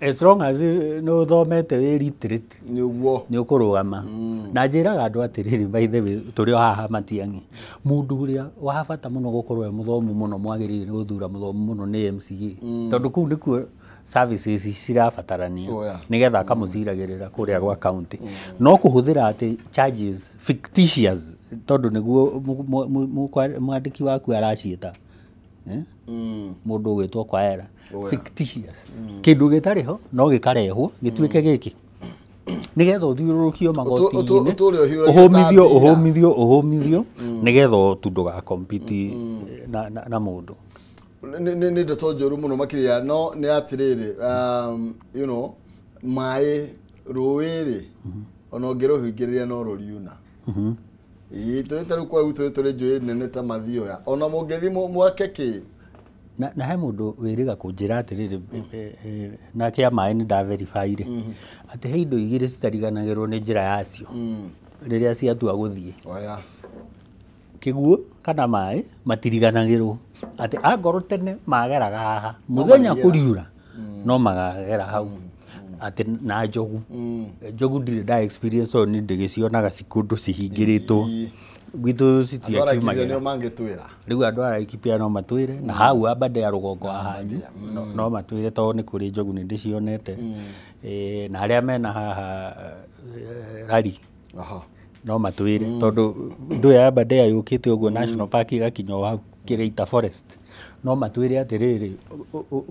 as long as nĩ ũthomete, wĩ literate, Nĩ ũguo. Nĩ ũkũrũgama. Na njĩraga andũ atĩrĩrĩ, by the way, tũrĩ o haha Matiang'i, mũndũ ũrĩa wa bata mũno gũkorwo e mũthomu mũno, mwagĩrĩire nĩ gũthura mũthomu mũno nĩ MCA, tondũ kũu nĩkuo services cirabatarania, Oh, yeah. nĩgetha akamũciragĩrĩra kũrĩa gwa county. No kũhũthĩra atĩ charges fictitious, tondũ nĩguo mwandĩki waku araciĩta, eh? Mũndũ ũgwĩtwo Kwaera. Oh, yeah. Fictitious, kĩndũ gĩtarĩ ho no gĩkarehwo gĩtuĩke gĩkĩ nĩgetha ũthiũrũrũkio magoti-inĩ, ũtũre ũhiũragia ũhũmithio, ta mbira. Ũhũmithio, ũhũmithio nĩgetha tu ndũgakompiti na mũndũ. Nĩ ndeto njũru mũno makĩria, no nĩ atĩrĩrĩ, maĩ rũĩ rĩ, ona ũngĩrũhingĩrĩria no rũriuna. Ĩĩ, tũĩ ta rĩu kwa gwitũ tũrĩ njũĩ nene ta Mathioya, ona mũngĩthiĩ mwake kĩ. Na he mũndũ wĩrĩga kũnjĩra atĩrĩrĩ, na kĩa maĩ nĩ ndaverifyire atĩ he indo igĩrĩ citariganagĩrwo nĩ njĩra yacio rĩrĩa ciatua gũthiĩ. Oya. Kĩguũ kana maĩ matiriganagĩrwo, atĩ angorwo tene mageraga haha, mũthenya marĩgera. Kũriura no magagera hau, atĩ na njogu. Njogu ndirĩ nda experience tondũ nĩ ndĩgĩcionaga ci kũndũ cihingĩrĩtwo. Gwitũ Andũ a Laikipia citiakiumagĩra. Nĩo mangĩtwĩra. Rĩu andũ a Laikipia no matwĩre, na hau Aberdare rũgongo wa hanyu no matwĩre, tondũ nĩ kũrĩ njogu nĩ ndĩcionete. Na arĩa mena haha rari no matwĩre, tondũ ndũ ya Aberdare yũkĩte ũguo National Park ĩgakinya o hau Kĩrĩita Forest, no matwĩre atĩrĩrĩ,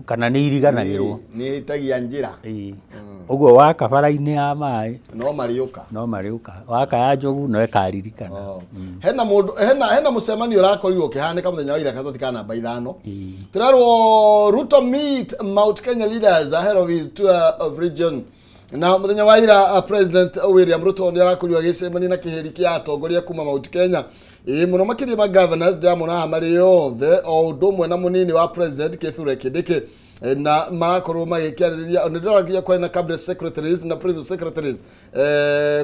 kana nĩ iriganagĩrwo. Nĩ ĩtagia njĩra. Ĩĩ. Ũguo waka bara-inĩ ya maĩ, no marĩũka. No marĩũka. Waka ya njogu no ĩkaririkana. Oh. Hena mũndũ, hena mũcemanio ũrakorirwo ũkĩhanĩka mũthenya wa ira gatagatĩ ka namba 5. Tũrerwo Ruto meet Mount Kenya leaders ahead of his tour of region. Na mũthenya wa ira, President William Ruto nĩ arakorirwo agĩcemania na kĩhĩri kĩa atongoria kuma Mount Kenya, ĩĩ, mũno makĩria ma governors. Ndĩramona haha marĩ othe, o ũndũ ũmwe na mũnini wa President Kithure Kindiki. Na marakorwo magĩkĩarĩrĩria. Nĩ ndĩrona nginya kwarĩ na cabinet secretaries na principal secretaries,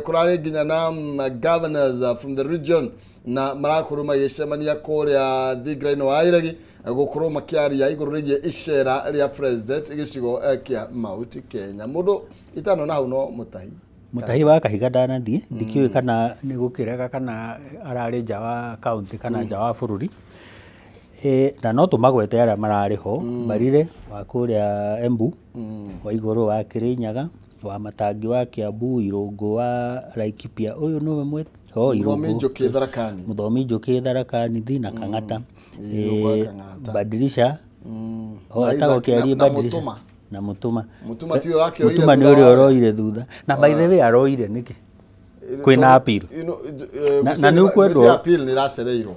kũrarĩ nginya na governors from the region, na marakorwo magĩcemania kũrĩa thingira-inĩ wa Iregi, gũkorwo makĩaria igũrũ rĩgiĩ icera rĩa president gĩcigo kĩa Mount Kenya. Mũndũ itano na hau no Mũtahi. Mũtahi wa Kahiga ndanathiĩ, ndikĩũĩ kana nĩ gũkĩrega kana ararĩ nja wa kaunti kana nja wa bũrũri. Na no tũmagwete arĩa mararĩ ho: Mbarire wa kũrĩa Embu, wa Igũrũ wa Kĩrĩnyaga, wa Matangi wa Kiambu, Irũngũ wa Laikipia, ũyũ nĩwe mwe oh, Mũthomi Irũngũ. Njũkĩ Tharakani. Mũthomi Njũkĩ Tharaka Nithi na Kang'ata. Irũngũ wa Kang'ata. Badirisha. O, Na etagwo Isaac Kĩarie na Badirisha. Mũtũma. Na Mũtũma. Mũtũma tiwe ũrakĩoire Mũtũma nĩ thutha ũrĩa wa- ũroire thutha. Na by the way, aroire nĩkĩ kwĩna appeal? Na nĩ ũkwendwo- Gwĩcia appeal nĩ ĩracereirwo.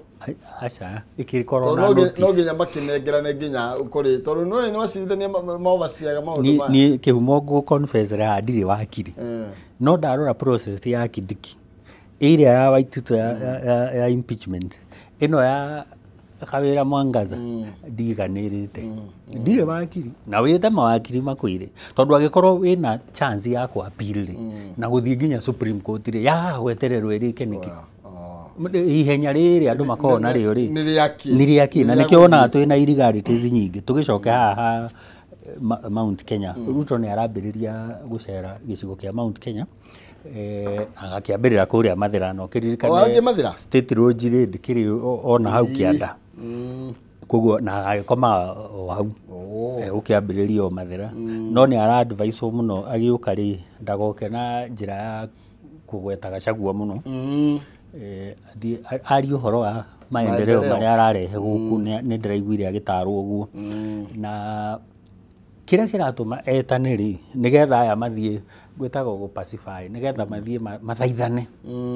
Aca, ĩkĩkorwo Tondũ na no notice. No nginya makĩnengerane nginya kũrĩ, tondũ no nĩ wacirithania maovaciaga maũndũ maya. Niĩ kĩhumo ngũ confess haha, ndirĩ wakiri, no ndarora process ya Kindiki ĩrĩa ya Waititu ya impeachment, ĩno ya Kawĩra Mwangaza ndiganĩrĩte. Ndirĩ wakiri, na wĩte mawakiri makwĩre, tondũ angĩkorwo wĩna chance ya kũ appeal rĩ, na gũthiĩ nginya Supreme Court rĩ, ya gwetererwo ĩrĩke nĩkĩ? Ihenya rĩrĩ andũ makoragwo narĩo rĩ, Nĩ rĩakĩ? Nĩ rĩakĩ? Na Nĩ rĩa nĩkĩo wonaga twĩna irregularities nyingĩ. Tũgĩcoke haha Mount Kenya, Ruto nĩ arambĩrĩria gũcera gĩcigo kĩa Mount Kenya, agakĩambĩrĩra kũrĩa Mathĩra, na O, aranjia Mathĩra? State Lodge rĩ, ndĩkĩrĩ ona hau kĩanda, koguo na agagĩkoma o hau. Oh. Gũkĩambĩrĩria o Mathĩra, no nĩ ara advise mũno agĩũka rĩ, ndagoke na njĩra ya kũgweta Gachagua mũno. Athiĩ arie ũhoro wa maendeleo Maendeleo. marĩa ararehe gũkũ. Nĩ ndĩraiguire agĩtarwo ũguo, na kĩrĩa kĩratũma etane rĩ, nĩgetha aya mathiĩ, gwĩtagwo gũ pacify, nĩgetha mathiĩ mathaithane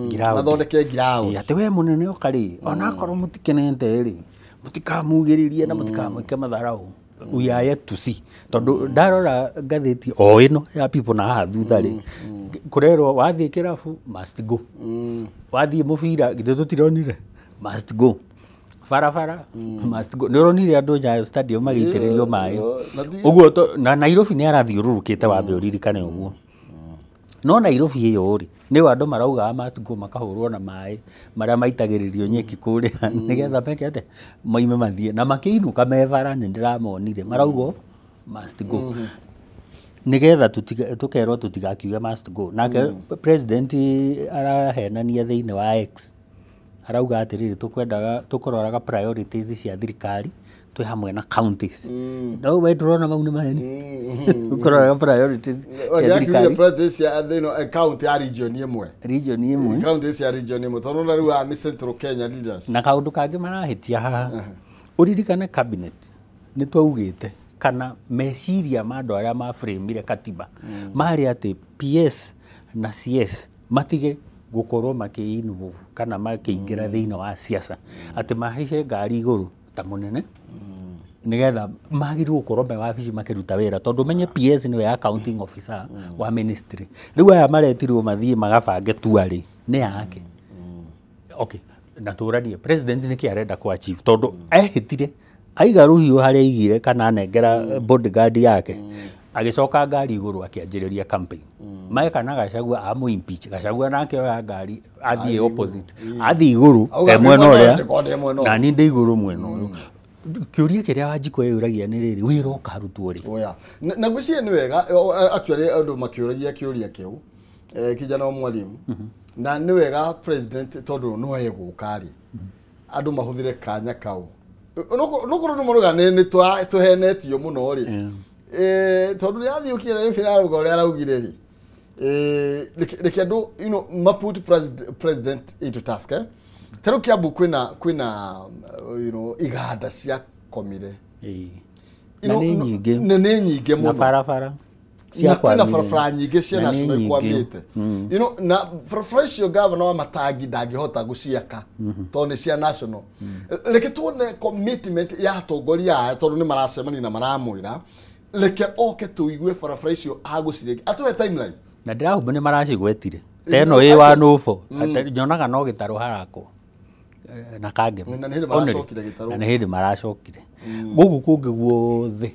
ground. Mathondeke ground. Ĩ, atĩ we mũnene oka rĩ, onakorwo mũtikenete rĩ, mũtikamugĩrĩrie na mũtikamwĩke matharau. We are yet to see. Tondũ ndarora ngathĩti o ĩno ya People na haha thutha rĩ, kũrerwo wathiĩ kĩrabu must go, wathiĩ mũbira githĩ tũtironire must go, barabara must go. Nĩ ũronire andũ Nyayo Stadium magĩitĩrĩrio maĩ ũguo, na Nairobi nĩ arathiũrũrũkĩte, wambe ũririkane ũguo. No Nairobi ĩyo rĩ, nĩyo andũ maraugaga must go, makahũrwo na maĩ marĩa maitagĩrĩrio nyeki kũrĩa nĩgetha meke atĩa, moime mathiĩ, na makĩinũka me bara nĩ ndĩramonire marauga must go, nĩgetha tũkerwo tũtigakiuge must go. Nake president arahenania thĩinĩ wa X, arauga atĩrĩrĩ, tũkwendaga tũkũroraga priorities cia thirikari twĩ hamwe na counties. No we ndũrona mau nĩ maheni? Tũkũroraga priorities cia thirikari, priorities cia county ya region ĩmwe, region ĩmwe, county cia region ĩmwe, tondũ na rĩu nĩ Central Kenya leaders. Na kaũndũ kangĩ marahĩtia haha, ũririkane cabinet nĩ twaugĩte kana meciria ma andũ arĩa maframire katiba marĩ atĩ PS na CS matige gũkorwo makĩ-involve kana makĩingĩra thĩinĩ wa siasa, atĩ mahaice ngari igũrũ ta mũnene nĩgetha magĩrĩirwo gũkorwo me wabici makĩruta wĩra, tondũ menye PS nĩwe accounting officer wa ministry. Rĩu aya maretirwo mathiĩ magabange tuarĩ nĩ yake. Okay, na tũranie president nĩkĩ arenda kũ achieve, tondũ ehĩtire aiga rũhiũ harĩa aigire kana anengera bodyguard yake, agĩcoka ngari igũrũ akĩanjĩrĩria campaign. Meka na Gachagua amũ impeach, Gachagua nake oya ngari athiĩ opposite, athiĩ igũrũ e mwena ũrĩa na niĩ ndĩ igũrũ mwena ũyũ. Kĩũria kĩrĩa Wanjikũ eyũragia nĩ rĩrĩ, wĩra ũkarutwo rĩ? Oya. Na ngwĩciria nĩ wega actually andũ makĩũragia kĩũria kĩu kijana wa mwalimu, na nĩ wega president tondũ no egũka rĩ, andũ mahũthĩre kanya kau. No korwo nĩ maruga nĩ tũhenetio mũno rĩ, tondũ nĩ athiũkire na ĩbira arauga ũrĩa araugire rĩ, reke andũ you know maput president into task. Ta rĩu Kiambu kwĩna you know iganda cia komire na nĩ nyingĩ, na nĩ nyingĩ mũno, na barabara na kwĩna barabara nyingĩ cia national ikwamĩte, you know, na barabara icio gavana wa Matangi ndangĩhota gũciaka tondũ nĩ cia national. Reke tuone commitment ya atongoria aya, tondũ nĩ maracemania na maramwĩra reke oke tũigue barabara icio agũcirĩkia, atũhe timeline. Na ndĩrahumba nĩ maracigwetire ta ĩno ĩ wa Nũbo, nyonaga no gĩtarũ harakwo na Kangema, na nĩ hĩndĩ maracokire gĩtarũ, na nĩ hĩndĩ maracokire gũkũ kũngĩ guothe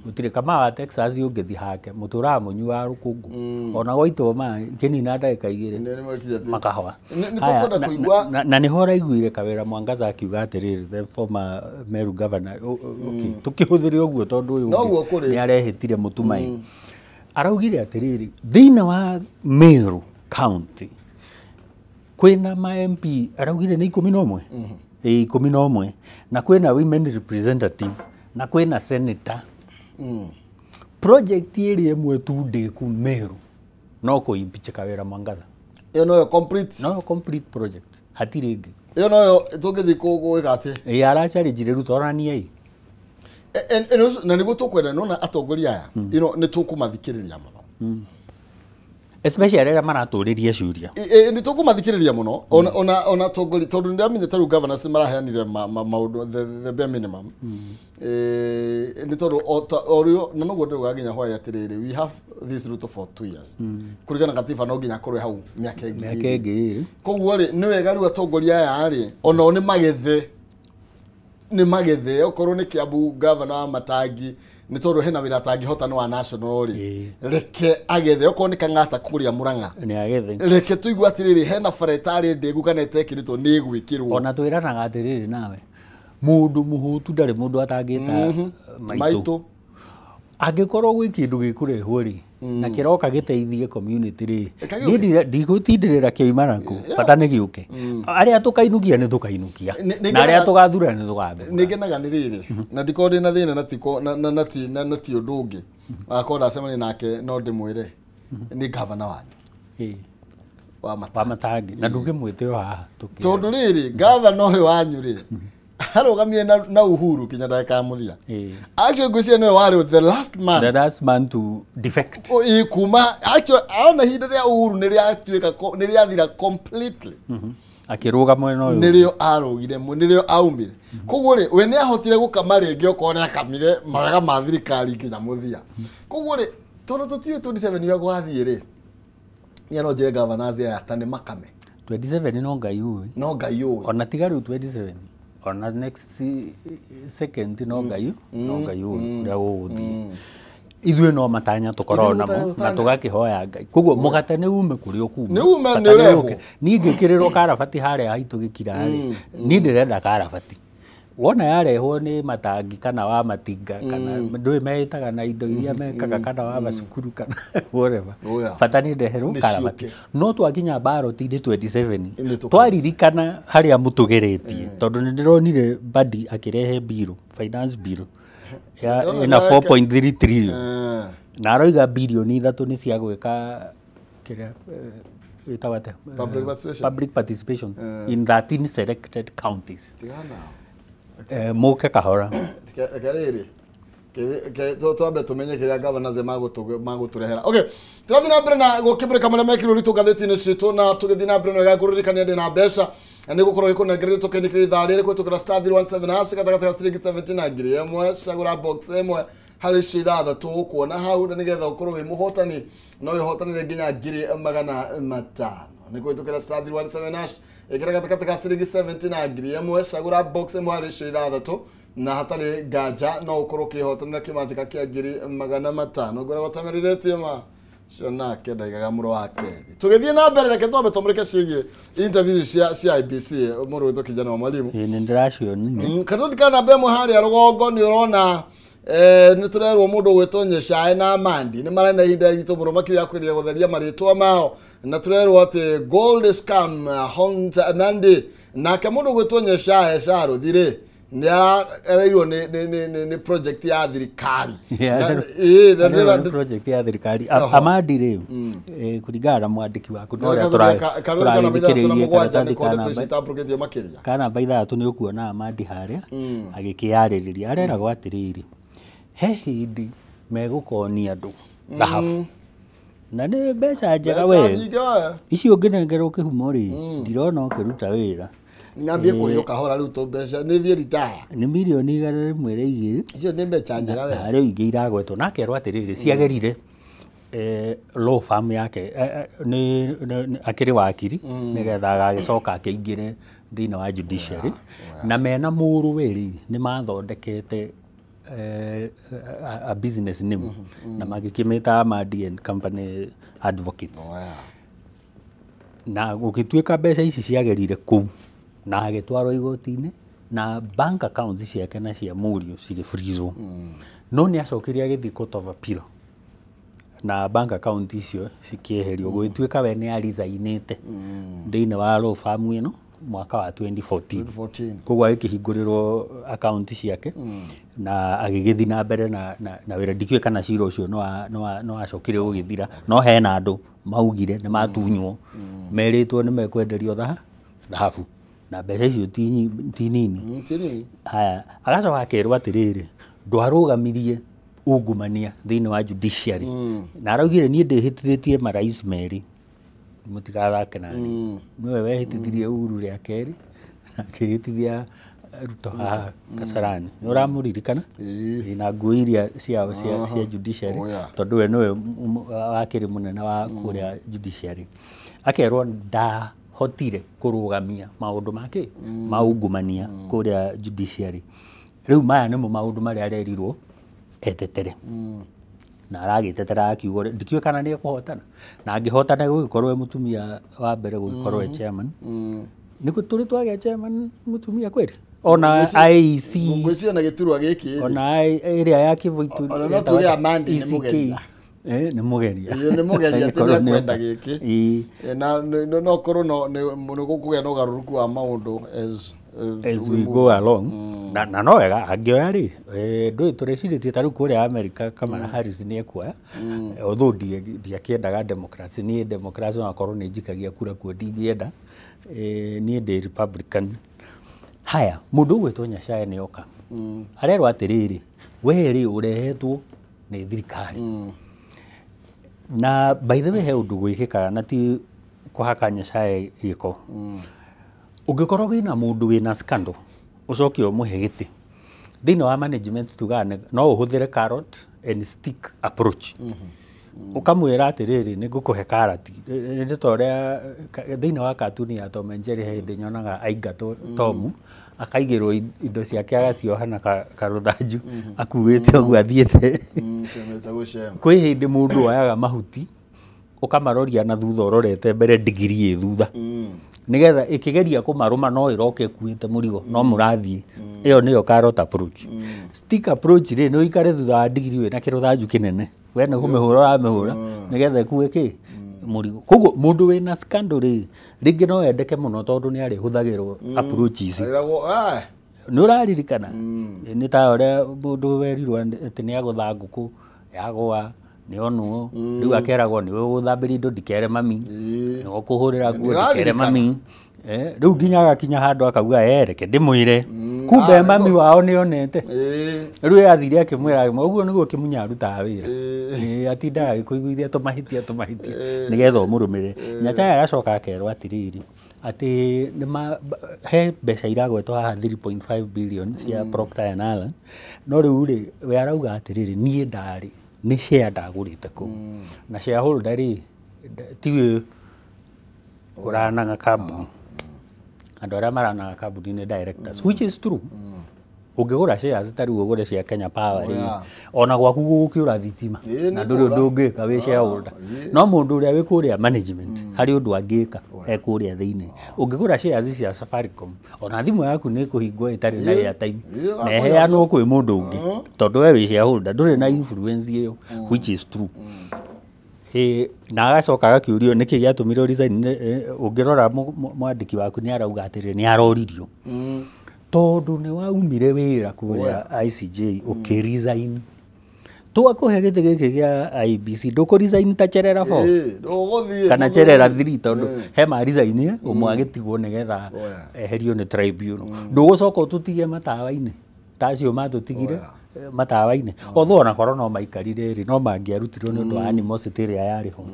gũtirĩ. Kama wa Texas ũngĩthiĩ hake mũtũraga mũnyuaga rũkũngũ, ona gwaitwo maĩ kĩnina ndagĩka igĩrĩ makahwa. Na nĩho ũraiguire Kawĩra Mwangaza akiuga atĩrĩrĩ, the former Meru governor, okay, tũkĩhũthĩre ũguo tondũ ũyũ ũngĩ nĩ arehĩtire mũtumai, araugire atĩrĩrĩ, thĩinĩ wa Meru County kwĩna ma MP araugire nĩ 11, 11, na kwĩna women representative na kwĩna senator. Project ĩrĩa ĩmwe tu ndĩku Meru no kũ impeach Kawĩra Mwangaza. Ĩyo noyo complete, no complete project, hatirĩ ĩngĩ. Ĩyo noyo tũngĩthiĩ gwĩka atĩ ĩ aracharĩnjire Ruto oraniei na nĩguo tũkwenda nona atongoria aya, you know, nĩ tũkũmathikĩrĩria mũno, especially arĩa maratũrĩria ciũria. Nĩ tũkũmathikĩrĩria mũno ona atongoria, tondũ nĩ ndĩramenya ta rĩu governors maraheanire maũndũ the bare minimum, nĩ tondũ o na noguo ndĩrauga nginya hwaĩ atĩrĩrĩ, we have this Ruto for 2 years, kũringana na katiba no nginya akorwo hau mĩaka ĩngĩ ĩĩrĩ. Koguo rĩ nĩ wega rĩu atongoria aya rĩ onao nĩ magethe, okorwo nĩ Kiambu governor wa Matangi nĩ tondũ hena wĩra atangĩhota nĩ wa national rĩ, reke agethe, okorwo nĩ Kang'ata kũrĩa Murang'a nĩ agethe, reke tũigue atĩrĩrĩ hena bara ĩtarĩ ndĩgu kana ĩtekĩrĩtwo nĩ ĩgwĩkĩrwo. Ona twĩranaga atĩrĩrĩ, nawe mũndũ mũhũtu ndarĩ mũndũ atangĩta maitũ, angĩkorwo gwĩ kĩndũ gĩkũrehwo rĩ na kĩroka gĩteithie community rĩ, niĩ ndigũtindĩrĩra kĩoima naku, bata nĩ gĩũke. Arĩa tũkainukia nĩ tũkainukia, na arĩa tũgathura nĩ tũgathura. Nĩ ngenaga nĩ rĩrĩ, na ndikorwo ndĩna thĩna na ti ũndũ ũngĩ, akorwo ndacemania nake no ndĩmwĩre nĩ gavana wanyu wa Matangi, na ndũngĩmwĩte o haha tondũ rĩrĩ gavana ũyũ wanyu rĩ arũgamire na Uhuru kinya ndagĩka ya mũthia. Actually ngwĩciria nĩwe warĩ the last man, the last man to defect kuma actually ona ihinda rĩa Uhuru nĩ rĩatuĩka nĩ rĩathira completely. Akĩrũga mwena ũyũ. Nĩrĩo arũgire nĩrĩo aumire. Koguo rĩ, we nĩ ahotire gũkama rĩngĩ okorwo nĩ akamire mawega ma thirikari nginya mũthia. Koguo rĩ, tondũ tũtiũĩ 27 ũrĩa gwathiĩ rĩ, niĩ no njĩre governors aya ta nĩ makame. 27 no Ngai ũĩ. No Ngai ũĩ. Ona tiga rĩu 27, ona next second no Ngai, no Ngai ũĩ ũrĩa gũgũthiĩ. Ithuĩ no matanya tũkoragwo namo na tũgakĩhoya Ngai. Koguo mũgate nĩ ume kũrĩa ũkuma. Nĩ ume, nĩ ũrehwo. Niĩ ngĩkĩrĩrwo karabati harĩa haitũ gĩkira rĩ, niĩ ndĩrenda karabati. Wona yarehwo nĩ matangi kana wa matinga kana ndũĩ meĩtaga na indo iria mekaga kana wa macukuru kana whatever. Bata nĩ ndeherwo karabati. No twakinya baroti-inĩ 27 twaririkana harĩa mũtũgeretie, tondũ nĩ ndĩronire Badi akĩrehe bill, finance bill ya ĩna 4.3 trillion na aroiga bilioni 3 nĩ cia gwĩka kĩrĩa ĩtagwo atĩa, public participation in 13 selected counties. Mũke kahora. Reke rĩrĩ twambe tũmenye kĩrĩa governors magũtũrehera. Okay, tũrathiĩ na mbere na gũkĩmũrĩka marĩa mekĩrwo ritũ ngathĩti-inĩ citũ, na tũgĩthiĩ na mbere na wega kũririkania ndĩ na mbeca nĩ gũkorwo gĩkũnengererio tokeni kĩrĩ ithaa rĩrĩ kũhĩtũkĩra star 317 hash gatagatĩ ga ciringi 70 na ngiri ĩmwe, cagũra box ĩmwe harĩ icio ithathatũ ũkuona hau, na nĩgetha ũkorwo wĩ mũhotani no wĩhotanĩre nginya 500,000. Nĩ kũhĩtũkĩra star 317 hash ĩkĩra gatagatĩ ga ciringi 70 na ngiri ĩmwe, cagũra box ĩmwe harĩ icio ithathatũ, na hatarĩ nganja no ũkorwo ũkĩhotanĩra kĩmanjĩka kĩa 500,000. Ngoragwo tamerithĩtie ma cio nake ndaigaga mũro wake. Tũgĩthiĩ na mbere, reke twambe tũmũrĩke ciĩgiĩ interview cia IBC mũrũ witũ kijana wa mwalimu. Nĩ ndĩracionire. Karatathi ka namba ĩmwe harĩa rũgongo nĩ ũrona nĩ tũrerwo mũndũ ũgwĩtwo Nyeshae na Amandi nĩ marenda ihinda ritũ mũno makĩria kwĩrĩa gũtheria marĩtwa mao, na tũrerwo atĩ gold scam haunt Amandi. Nake mũndũ ũgwĩtwo Nyeshae Charũthi rĩ, nĩ areirwo nĩ project ya thirikari. Nĩ project ya thirikari. Amandi rĩ, kũringana na mwandĩki waku na ũrĩa tũragĩthikĩrĩirie karatathi ka namba ithathatũ nĩ ũkuona Amandi harĩa agĩkĩarĩrĩria, areragwo atĩrĩrĩ, he hĩndĩ megũkonia andũ thahabu na nĩ mbeca njega we, icio ũngĩnengerwo kĩhumo rĩ, ndirona ũkĩruta wĩra. Nyambie kũrĩo kahora rĩu tũ mbeca nĩ thiĩ retire. Nĩ mirioni 102. Icio nĩ mbeca njega we. Na rĩu ingĩ iragwetwo na akerwo atĩrĩrĩ, ciagerire law firm yake, nĩ akĩrĩ wakiri nĩgetha agagĩcoka akĩingĩre thĩinĩ wa judiciary, na mena mũrũwe rĩ nĩ mathondekete a business name na magĩkĩmĩta Amandi and Company Advocates. Na gũgĩtuĩka mbeca ici ciagerire kũu na agĩtwarwo igoti-inĩ na bank accounts ciake na cia mũriũ cirĩ freezwo. No nĩ acokire agĩthiĩ court of appeal na bank account icio cikĩeherio, gũgĩtuĩka we nĩ arizainĩte thĩinĩ wa law firm ĩno mwaka wa 2014. Koguo agĩkĩhingũrĩrwo account ciake na agĩgĩthiĩ na mbere na wĩra. Ndikĩũĩ kana cira ũcio no acokire gũgĩthira, no hena andũ maugire nĩ matunywo, merĩtwo nĩ mekwenderio thahabu na mbeca icio ti nini. Haya, agacoka akerwo atĩrĩrĩ, ndwarũgamirie ungumania thĩinĩ wa judiciary, na araugire niĩ ndĩhĩtithĩtie marais merĩ, mũtigathake nani. Nĩwe wehĩtithirie Uhuru rĩa kerĩ na akĩhĩtithia Ruto haha Kasarani. Nĩ ũramũririkana? Na nguo iria ciao cia judiciary, tondũ we nĩwe wakĩrĩ mũnene wa kũrĩa judiciary. Akerwo ndahotire kũrũgamia maũndũ make ma ungumania kũrĩa judiciary. Rĩu maya nĩmo maũndũ marĩa arerirwo etetere. Na aragĩtetera akiuga ndikĩũĩ kana nĩ ekũhotana, na angĩhotana gũgĩkorwo e mũtumia wa mbere gũgĩkorwo e chairman. Nĩkũ tũrĩ twagĩa chairman mũtumia kweri? Ona IEC ngwĩciria na gĩturwa gĩkĩ ona ĩrĩa ya Kĩboitu ona no tuge Amandi nĩ mũgeria. Nĩ mũgeria. Nĩ mũgeria atĩ nĩekwenda gĩkĩ. Na no korwo nĩ gũkũgĩa na ũgarũrũku wa maũndũ as we go along. Na no wega angĩoya rĩ, ndũĩ tũrecirĩtie ta rĩu kũrĩa America Kamala Harris nĩ ekuoya, although ndiakĩendaga Democrats, niĩ Democrats onakorwo nĩ njikagia kura kuo ndingĩenda, niĩ ndĩ Republican. Haya, mũndũ ũgwĩtwo Nyachae nĩ oka. Arerwo atĩrĩrĩ, we rĩ ũrehetwo nĩ thirikari. Na by the way he ũndũ gwĩkĩkaga na ti kũhaka Nyachae gĩko. Ũngĩkorwo wĩna mũndũ wĩna scandal, ũcoke ũmũhe gĩtĩ thĩinĩ wa management, tugaga no ũhũthĩre carrot and stick approach. Ũkamwĩra atĩrĩrĩ, nĩ ngũkũhe karati. Nĩ ta ũrĩa thĩinĩ wa katuni ya Tom and Jerry, he hĩndĩ nyonaga aingatwo Tomu akaigĩrwo indo ciake, agacioha na karũthanju akuĩte ũguo athiĩte. Cemete gũcema. Kwĩ hĩndĩ mũndũ oyaga mahuti, ũkamaroria na thutha, ũrorete mbere, ndigiri ĩ thutha, nĩgetha ĩkĩgeria kũmarũma no ĩroke ĩkuĩte mũrigo no mũrathiĩ. Ĩyo nĩyo carrot approach. Stick approach rĩ, nĩ ũikare thutha wa ndigiri wĩna kĩrũthanju kĩnene, we nĩ kũmĩhũra ũramĩhũra nĩgetha ĩkue kĩ mũrigo. Koguo mũndũ wĩna scandal rĩ, rĩngĩ no endeke mũno tondũ nĩ arĩhũthagĩrwo approach ici. Airagwo eh. Nĩ ũraririkana nĩ ta ũrĩa mũndũ werirwo atĩ nĩ agũtha ngũkũ yagũa nĩ onwo, rĩu akeragwo nĩ ũgũthambĩria indo ndikere mami, nĩ ũkũhũrĩra nguo ndikere mami. Rĩu nginya agakinya handũ akauga, reke ndĩmwĩre, kumbe mami wao nĩ onete. Rĩu ye athire akĩmwĩra ũguo nĩguo kĩmunya arutaga wĩra. Atindaga agĩkũiguithia tũmahĩtia tũmahĩtia nĩgetha ũmũrũmĩrĩre. Nyachae agacoka akerwo atĩrĩrĩ, atĩ nĩma he mbeca iragwetwo haha 3.5 billion cia Procter and Allen, no rĩu rĩ, we arauga atĩrĩrĩ, niĩ ndarĩ nĩ share ndagũrĩte kũu, na shareholder rĩ, tiwe ũranaga kambuni, andũ arĩa maranaga kambuni nĩ directors, which is true. Ũngĩgũra shares ta rĩu ũgũre cia Kenya Power rĩ, ona gwaku gũgũkĩũra thitima na ndũrĩ ũndũ ũngĩka wĩ shareholder. No mũndũ ũrĩa wĩ kũrĩa management harĩ ũndũ angĩka e kũrĩa thĩinĩ. Ũngĩgũra shares cia Safaricom, ona thimũ yaku nĩ ĩkũhingwo ĩtarĩ na airtime na ĩheanwo kwĩ mũndũ ũngĩ, tondũ we wĩ shareholder ndũrĩ na influence ĩyo, which is true. Na agacoka agakĩũrio nĩkĩ gĩatũmire resign. Ũngĩrora mwandĩki waku nĩ arauga atĩrĩrĩ, nĩ aroririo tondũ nĩ waumire wĩra kũrĩa ICJ ũkĩ-resign, twakũhe gĩtĩ gĩkĩ gĩa IEBC ndũkũ resign ta Cherera 4 Ndũgũthiĩ kana Cherera 3, tondũ he ma resign ũmwe agĩtigwo nĩgetha eherio nĩ tribunal. Ndũgũcoka ũtũtige matawa-inĩ ta acio matũtigire matawa-inĩ, although ona korwo no maikarire rĩ, no mangĩarutirwo nĩ ũndũ wa animosity ĩrĩa yarĩ ho.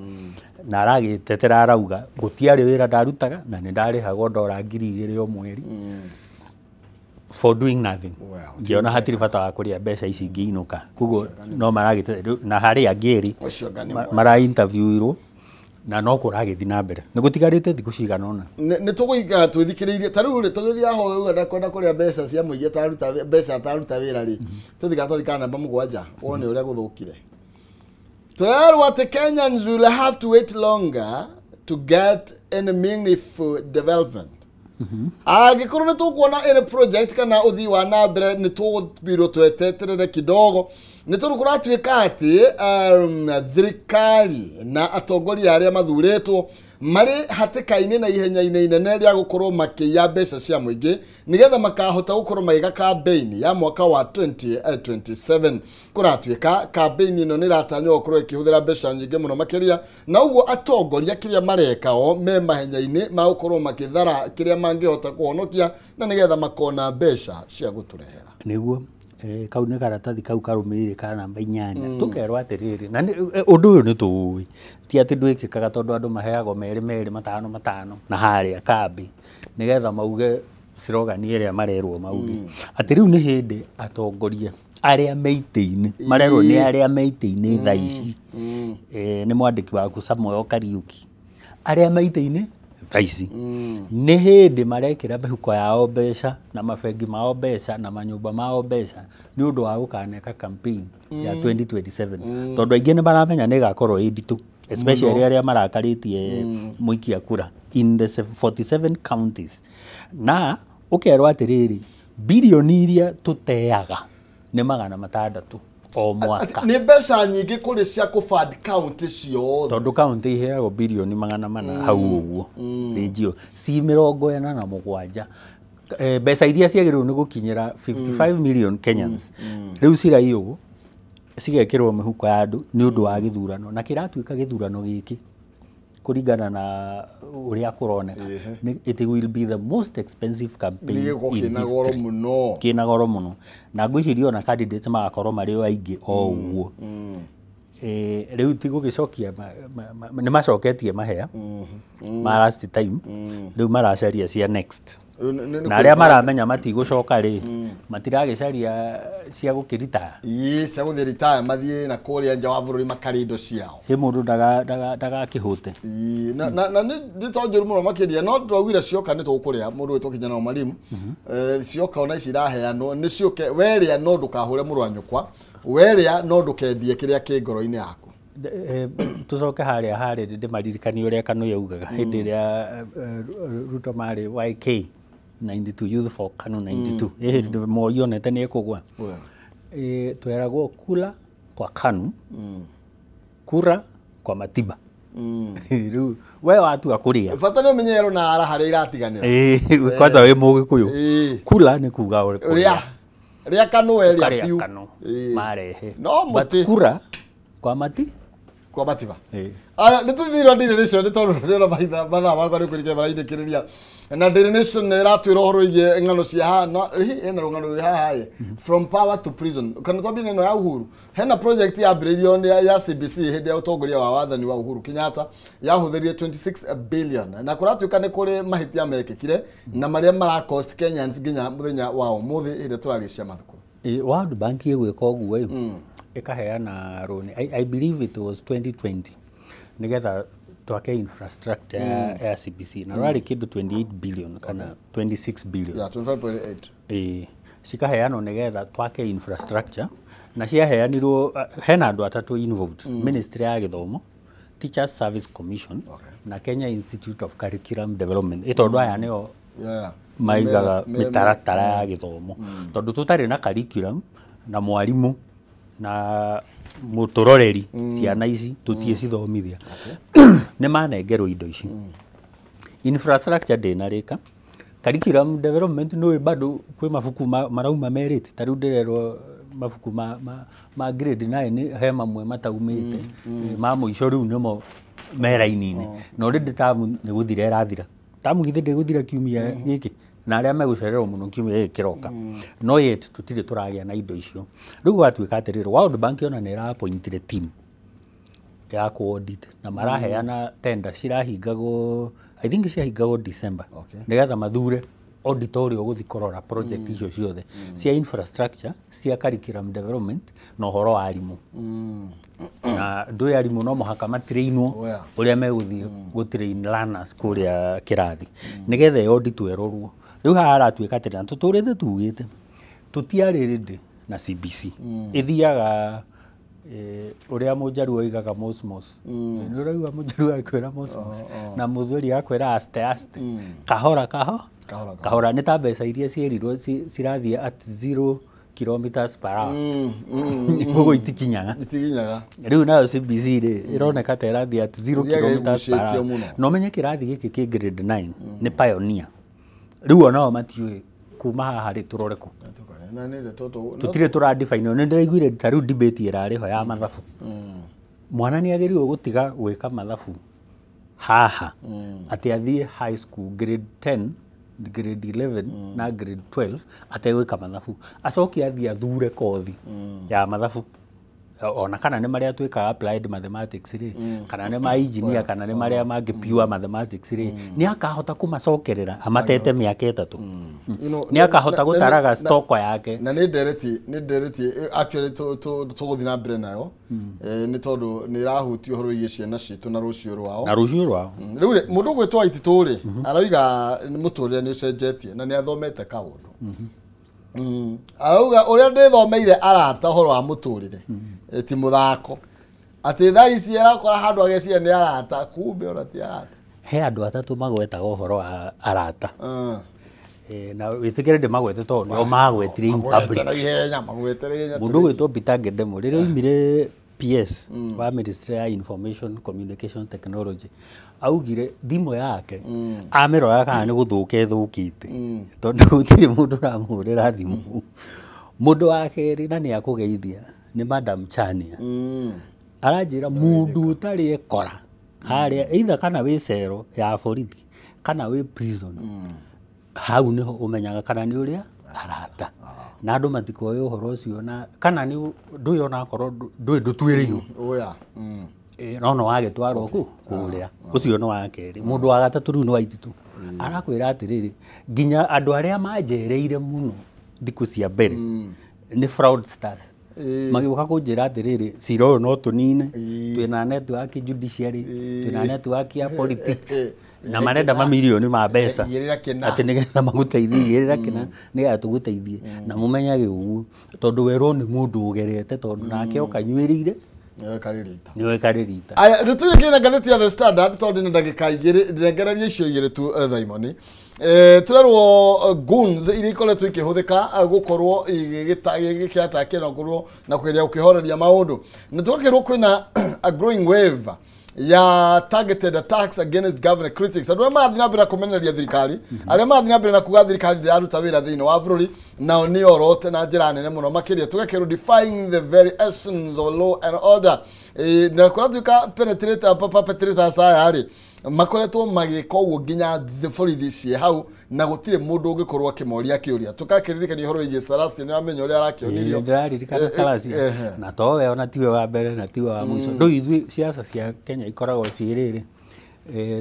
Na aragĩtetera, arauga gũtiarĩ wĩra ndarutaga na nĩ ndarĩhagwo ndora 2000 o mweri for doing nothing. Ngĩona hatirĩ bata wa kũrĩa mbeca ici, ngĩinũka. Koguo no maragĩte na harĩ angĩ erĩ Ũcio anga nĩ mwega. Mara interviewirwo na no kũragĩthiĩ na mbere, nĩ gũtigarĩte thikũ cigana ũna. Nĩ tũgũikara twĩthikĩrĩirie. Ta rĩu rĩ, tũgĩthiĩ aho rĩu ndakwenda kũrĩa mbeca cia mũingĩ ataruta mbeca ataruta wĩra rĩ, tũthika twathika namba 7 wone ũrĩa gũthũkire. Tũrerwo atĩ Kenyans will have to wait longer to get any meaningful development. Angĩkorwo nĩ tũkuona any project kana ũthii wa na mbere, nĩ tũgũbirwo tweteterere kidogo, nĩ tondũ kũratuĩka atĩ thirikari na atongoria arĩa mathurĩtwo marĩ hatĩka-inĩ na ihenya-inĩ inene rĩa gũkorwo makĩiya mbeca cia mũingĩ nĩgetha makahota gũkorwo magĩka campaign ya mwaka wa 2027. Kũratuĩka campaign ĩno nĩ ĩratanywo gũkorwo ĩkĩhũthĩra mbeca nyingĩ mũno makĩria, na ũguo atongoria kĩrĩa mareka o me mahenya-inĩ ma gũkorwo makĩthara kĩrĩa mangĩhota kũhonokia na nĩgetha makona mbeca cia gũtũrehera. Nĩguo kau nĩ karatathi kau karũmĩrĩire ka namba 8. Tũkerwo atĩrĩrĩ, na ũndũ ũyũ nĩ tũũĩ ti atĩ ndwĩkĩkaga, tondũ andũ maheagwo merĩ merĩ, matano matano na harĩa kambĩ nĩgetha mauge slogan ĩrĩa marerwo mauge, atĩ rĩu nĩ hĩndĩ atongoria arĩa me itĩ-inĩ marerwo nĩ arĩa me itĩ-inĩ thaa ici. Nĩ mwandĩki waku Samuel Kariuki, arĩa me itĩ-inĩ thaa ici nĩ hĩndĩ marekĩra mĩhuko yao mbeca na mabengi mao mbeca na manyũmba mao mbeca nĩ ũndũ wa gũkaneka campaign ya 2027, tondũ aingĩ nĩ maramenya nĩ ĩgakorwo ĩ nditũ, especially arĩa marakarĩtie mũikia kura in the 47 counties. Na ũkerwo atĩrĩrĩ, bilioni iria tũteaga nĩ 600 o mwaka. Nĩ mbeca nyingĩ kũrĩ cia kũband county ciothe. Tondũ kaunti iheagwo bilioni 400 hau ũguo, rĩnjio ci 47, mbeca iria ciagĩrĩirwo nĩ gũkinyĩra 55 million Kenyans rĩu ciraiyũgwo cigekĩrwo mĩhuko ya andũ nĩ ũndũ wa gĩthurano. Na kĩratuĩka gĩthurano gĩkĩ, kũringana na ũrĩa kũroneka, it will be the most expensive campaign nĩ gĩgũkorwo in kĩna goro history. Mũno. Kĩna goro mũno, na ngwĩciria ona candidates magakorwo marĩ o aingĩ o ũguo. Rĩu ti gũgĩcokia nĩ macoketie mahea ma last time, rĩu maracaria cia next. Na arĩa maramenya matigũcoka rĩ, matiragĩcaria cia gũkĩritaya. Ĩĩ, cia gũthiĩ retire mathiĩ na kũrĩa nja wa bũrũri makarĩe indo ciao. Ĩ mũndũ ndagakĩhũte. Ĩĩ, na nĩ to njũru mũno makĩria, no twaugire cioka nĩ tũkũrĩa mũndũ wĩtwo kijana wa mwalimu. Cioka ona ici iraheanwo nĩ ciũke, werĩa no ndũkahũre mũrũ wa nyũkwa, werĩa no ndũkendie kĩrĩa kĩ ngoro-inĩ yaku. Tucoke harĩa harĩ ndĩmaririkanie ũrĩa Kanu yaugaga hĩndĩ ĩrĩa Ruto marĩ YK 92, Youth for Kanu 92. Ĩ Moi onete nĩ ekũgwa. Tweragwo kula kwa Kanu, kura kwa Matiba. Rĩu we watua kũrĩa, bata nĩ ũmenye ero na ara harĩa iratiganĩra. Kwanza wĩ Mũgĩkũyũ, kula nĩ kuga ũrĩa rĩa Kanu we rĩa piũ Kanu marehe. No mũtĩ kura kwa mati kwa Matiba. Aya nĩ tũthire Daily Nation nĩ tondũ ndĩrona mathaa makwa nĩ kũrĩkia maraindĩkĩrĩria. Na Daily Nation nĩ ĩratwĩra ũhoro wĩgiĩ ng'ano cia haha, no hena rũng'ano rwĩ haha ĩ, from power to prison. Kana twambie na ĩno ya Uhuru. Hena project yambĩrĩirio nĩ ya CBC hĩndĩ ya ũtongoria wa wathani wa Uhuru Kenyatta, yahũthĩrire 26 billion. Na kũratuĩka nĩ kũrĩ mahĩtia mekĩkire na marĩa mara cost Kenyans nginya mũthenya wa ũmũthĩ hĩndĩ tũraria cia mathukuru. World Bank ĩgwĩka ũguo ĩ, ĩkaheana rũni. I believe it was 2020 nigetha twake infrastructure ya CBC, na rwarĩ kĩndũ 28 billion kana 26 billion. Yeah, 25.8. Cikaheanwo nigetha twake infrastructure, na ciaheanirwo hena andũ atatũ involved: Ministry ya Gĩthomo, Teachers Service Commission, na Kenya Institute of Curriculum Development. Tondũ aya nĩo maigaga mĩtaratara ya gĩthomo, tondũ tũtarĩ na curriculum na mwarimũ na mũtũroreri ciana ici tũtiĩ cithomithia. Nĩ manengerwo indo ici. Infrastructure ndĩnarĩka, curriculum development nĩ bado kwĩ mabuku marauma merĩte, ta rĩu ndĩrerwo mabuku ma grade 9 he mamwe mataumĩte, ma mũico rĩu nĩmo me raini-inĩ, na already tamu nĩ gũthira ĩrathira. Tamu githĩ ndĩgũthira kiumia gĩkĩ, na arĩa megũcererwo mũno kiumia gĩkĩ kĩroka, no yet tũtirĩ tũragĩa na indo icio. Rĩu gwatuĩka atĩrĩrĩ, World Bank ona nĩ ĩra-appointire team ya ku-audit, na maraheana tender cirahingagwo, I think ciahingagwo December, nĩgetha mathure auditor ũrĩa ũgũthiĩ kũrora project icio ciothe cia infrastructure, cia curriculum development na ũhoro wa arimũ. Na ndũĩ arimũ no mũhaka matrainwo ũrĩa megũthiĩ gũtrain learners kũrĩa kĩrathi, nĩgetha audit ĩrorwo. Rĩu haha haratuĩka atĩrĩ, na tũtũrĩte tugĩte tũtiarĩ ready na CBC ĩthiaga ũrĩa Mũnjaruo oigaga mosmos. Nĩ ũraigua Mũnjaruo akwĩra mosmos na Mũthweri akwĩra aste aste, kahora kahora. Nĩ ta mbeca iria ciĩrirwo cirathiĩ at 0 kilometers per hour, koguo itikinyaga. Rĩu nayo CBC rĩ ĩroneka ta ĩrathiĩ at 0 kilometers per hour. Na ũmenye kĩrathi gĩkĩ kĩ grade 9 nĩ pioneer. Rĩu onao matiũĩ kuma haha rĩ tũrore kũ, tũtirĩ tũra define. Nĩ ndĩraiguire ta rĩu debate ĩrarĩ ho ya mathabu. Mwana nĩ agĩrĩirwo gũtiga gwĩka mathabu haha, atĩ athiĩ high school grade 10, grade 11 na grade 12 ategwĩka mathabu, acoke athiĩ athure kothi ya mathabu, ona kana nĩ marĩa twĩkaga applied mathematics rĩ, kana nĩ ma engineer, kana nĩ marĩa mangĩ pure mathematics rĩ, nĩ akahota kũmacokerera amatete mĩaka 3. Nĩ akahota gũtaraga stock yake. Na nĩ ndereti actually tũgũthiĩ na mbere nayo, nĩ tondũ nĩ ĩrahutia ũhoro wĩgiĩ ciana citũ na rũciũ rwao. Na rũciũ rwao. Rĩu rĩ, mũndũ ũgwĩtwo Waititũ rĩ, arauga mũtũrĩre nĩ ũcenjetie na nĩ athomete kaũndũ. Arauga ũrĩa ndĩthomeire arata ũhoro wa mũtũrĩre ti mũthako, atĩ thaa ici arakora handũ ageciria nĩ arata, kumbe ona ti arata. He andũ atatũ magwetaga ũhoro wa arata, na wĩtĩkĩre ndĩmagwete tondũ nĩo magwetire in public. Mũndũ ũgwĩtwo Peter Ngedemo rĩrĩa oimire PS wa Ministry ya Information Communication Technology, augire thimũ yake amĩroraga kana nĩ gũthũka ĩthũkĩte, tondũ gũtirĩ mũndũ ũramũhũrĩra thimũ. Mũndũ wa kerĩ na nĩ akũgeithia nĩ Madam Chania. Aranjĩra mũndũ ũtarĩ ekora harĩa either kana wĩ cero ya borithi kana wĩ prison, hau nĩho ũmenyaga kana nĩ ũrĩa Arata. Na andũ matikoĩ ũhoro ũcio na kana nĩ ndũĩ onakorwo ndũĩ ndũtuĩrĩirwo. Oya. No no wagĩtwarwo kũ kũrĩa. Ũcio nĩ wa kerĩ. Mũndũ wa gatatũ rĩu nĩ Waititu. Arakwĩra atĩrĩrĩ, nginya andũ arĩa manjereire mũno thikũ cia mbere nĩ fraudsters. Magĩũka kũnjĩra atĩrĩrĩ, cira ũyũ no tũnine, twĩna network judiciary, twĩna network ya politics, na marenda mamirioni ma mbeca atĩ nĩgetha magũteithie, igĩrĩra kĩna nĩgetha tũgũteithie. Na mũmenyage ũguo tondũ werwo nĩ mũndũ ũgerete, tondũ nake okanyuĩrĩire nĩwe karĩrita. Aya, nĩtũrĩkĩrie na ngathĩti ya The Standard tondũ nĩ ndagĩka igĩrĩ, ndengereria icio igĩrĩ tu Thaimoni. Turerwo guns iria ikoretwo ikĩhũthĩka gũkorwo igĩgĩatakĩra gũkorwo na kũgeria gũkĩhoreria maũndũ. Na tũgakĩrwo kwĩna a growing wave ya targeted attacks against government critics. Andũ arĩa marathiĩ na mbere na kũmenereria thirikari, arĩa marathiĩ na mbere na kuga thirikari ndĩraruta wĩra thĩinĩ wa bũrũri, nao nĩ orote na njĩra nene mũno makĩria. Tũgakĩrwo defying the very essence of law and order. Na kũratuĩka perpetrators aya rĩ, makoretwo magĩka ũguo nginya borithi ciĩ hau na gũtirĩ mũndũ ũngĩkorwo akĩmoria kĩũria. Tũgakĩririkania ũhoro wĩgiĩ Salasya, nĩ wamenya ũrĩa arakĩonirio. Ndĩraririkana Salasya. Na to we ona tiwe wa mbere na tiwe wa mũico. Ndũĩ ithuĩ ciaca cia Kenya ikoragwo ciĩ rĩrĩ,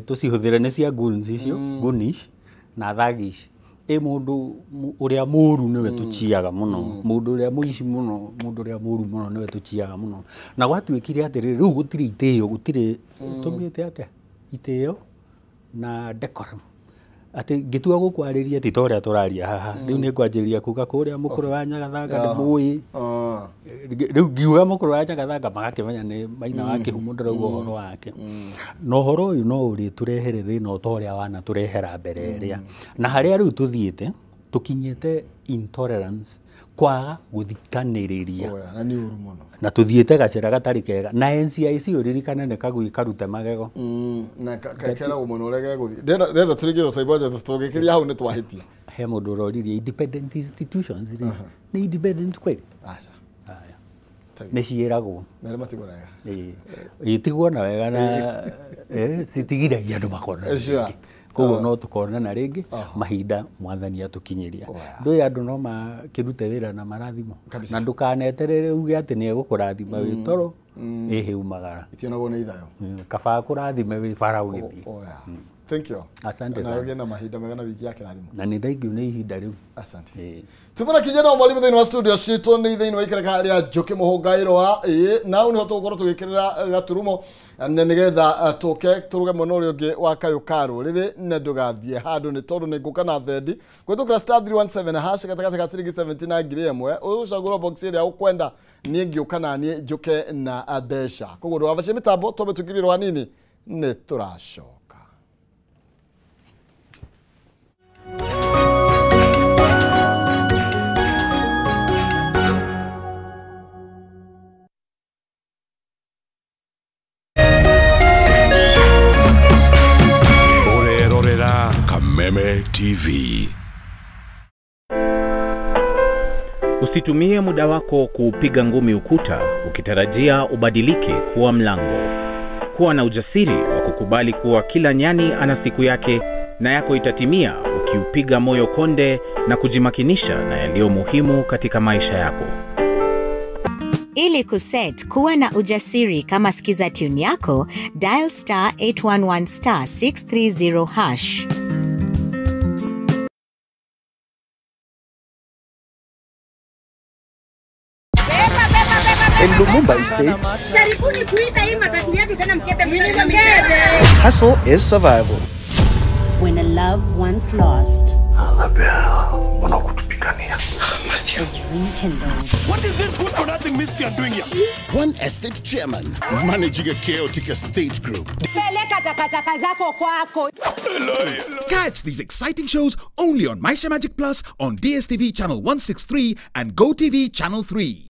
tũcihũthĩre nĩ cia goons icio, goonish na thuggish. Ĩ mũndũ ũrĩa mũru nĩwe tũciaga mũno, mũndũ ũrĩa mũici mũno, mũndũ ũrĩa mũru mũno nĩwe tũciaga mũno. Na gwatuĩkire atĩrĩrĩ, rĩu gũtirĩ itĩo, gũtirĩ tũmĩte atĩa itĩo na decorum. Atĩ ngĩtua gũkwarĩria ti ta ũrĩa tũraria haha, rĩu nĩ ngwanjĩrĩria kuga kũrĩa mũkũrũ wa Nyagathanga nĩ mũĩ. Rĩu ngiuga mũkũrũ wa Nyagathanga magakĩmenya nĩ Maina wa Kĩhumo ndĩrauga ũhoro wake. Na ũhoro ũyũ no ũrĩtũrehere thĩna ta ũrĩa wanatũrehera mbere ĩrĩa. Na harĩa rĩu tũthiĩte, tũkinyĩte intolerance, kwaga gũthikanĩrĩria. Na nĩ ũru mũno. Na tũthiĩte gacĩra gatarĩ kega. Na NCIC ũririkane nĩ kagui karute magego. Na keragwo mũno ũrĩa gegũthiĩ. Ndĩrenda tũrĩkie Saibonja tũngĩkĩria hau nĩ twahĩtia. He mũndũ ũroririe independent institutions rĩ, nĩ independent kweli? Aca. Haya. Nĩ ciĩragwo. Mere matigwo wega. Ĩĩ. Tigwo na wega na citigiragia andũ makona. Sure. Koguo no tũkonana rĩngĩ mahinda mwathani atũkinyĩria. Ndũĩ andũ no makĩrute wĩra na marathimo. Na ndũkaneterere uge atĩ nĩ egũkũrathima wĩ toro, ĩhĩ umagara. Itionagwo nĩ ithayo. Kaba kũrathime wĩ bara ũgĩthiĩ. Thank you. Asante sana. sana. Na ũgĩe na mahinda mega na wiki ya kĩrathimo. Na nĩ thengiũ nĩ ihinda rĩu. Asante. Tumana kijana wa mwalimu thĩinĩ wa studio citũ nĩ thĩinĩ wa ikereka rĩa Njũkĩ Mũhũngaĩrwa, na hau nĩho tũgũkorwo tũgĩkĩrĩra gaturumo na nĩgetha tũke tũruge mwena ũrĩa ũngĩ wa kayũ ka rũrĩrĩ, na ndũgathiĩ handũ nĩ tondũ nĩ ngũka na thendi kũhĩtũkĩra *317# gatagatĩ ka ciringi 70 na 1000, ũcagũre box ĩrĩa ũkwenda, niĩ ngĩũka na niĩ njũke na mbeca. Koguo ndũgabacie mĩtambo, twambe tũkirĩrwo hanini nĩ tũracoka. Kameme TV. Usitumie muda wako kuupiga ngumi ukuta ukitarajia ubadilike kuwa mlango. Kuwa na ujasiri wa kukubali kuwa kila nyani ana siku yake na yako itatimia ukiupiga moyo konde na kujimakinisha na yaliyo muhimu katika maisha yako. Ili kuset kuwa na ujasiri kama skiza tune yako, dial *811*630#. In Lumumba Estate, hustle is survival. When a love once lost is rekindled. What is this good for nothing mystery I'm doing here? One estate chairman managing a chaotic estate group. Catch these exciting shows only on Maisha Magic Plus on DSTV channel 163 and GoTV channel 3.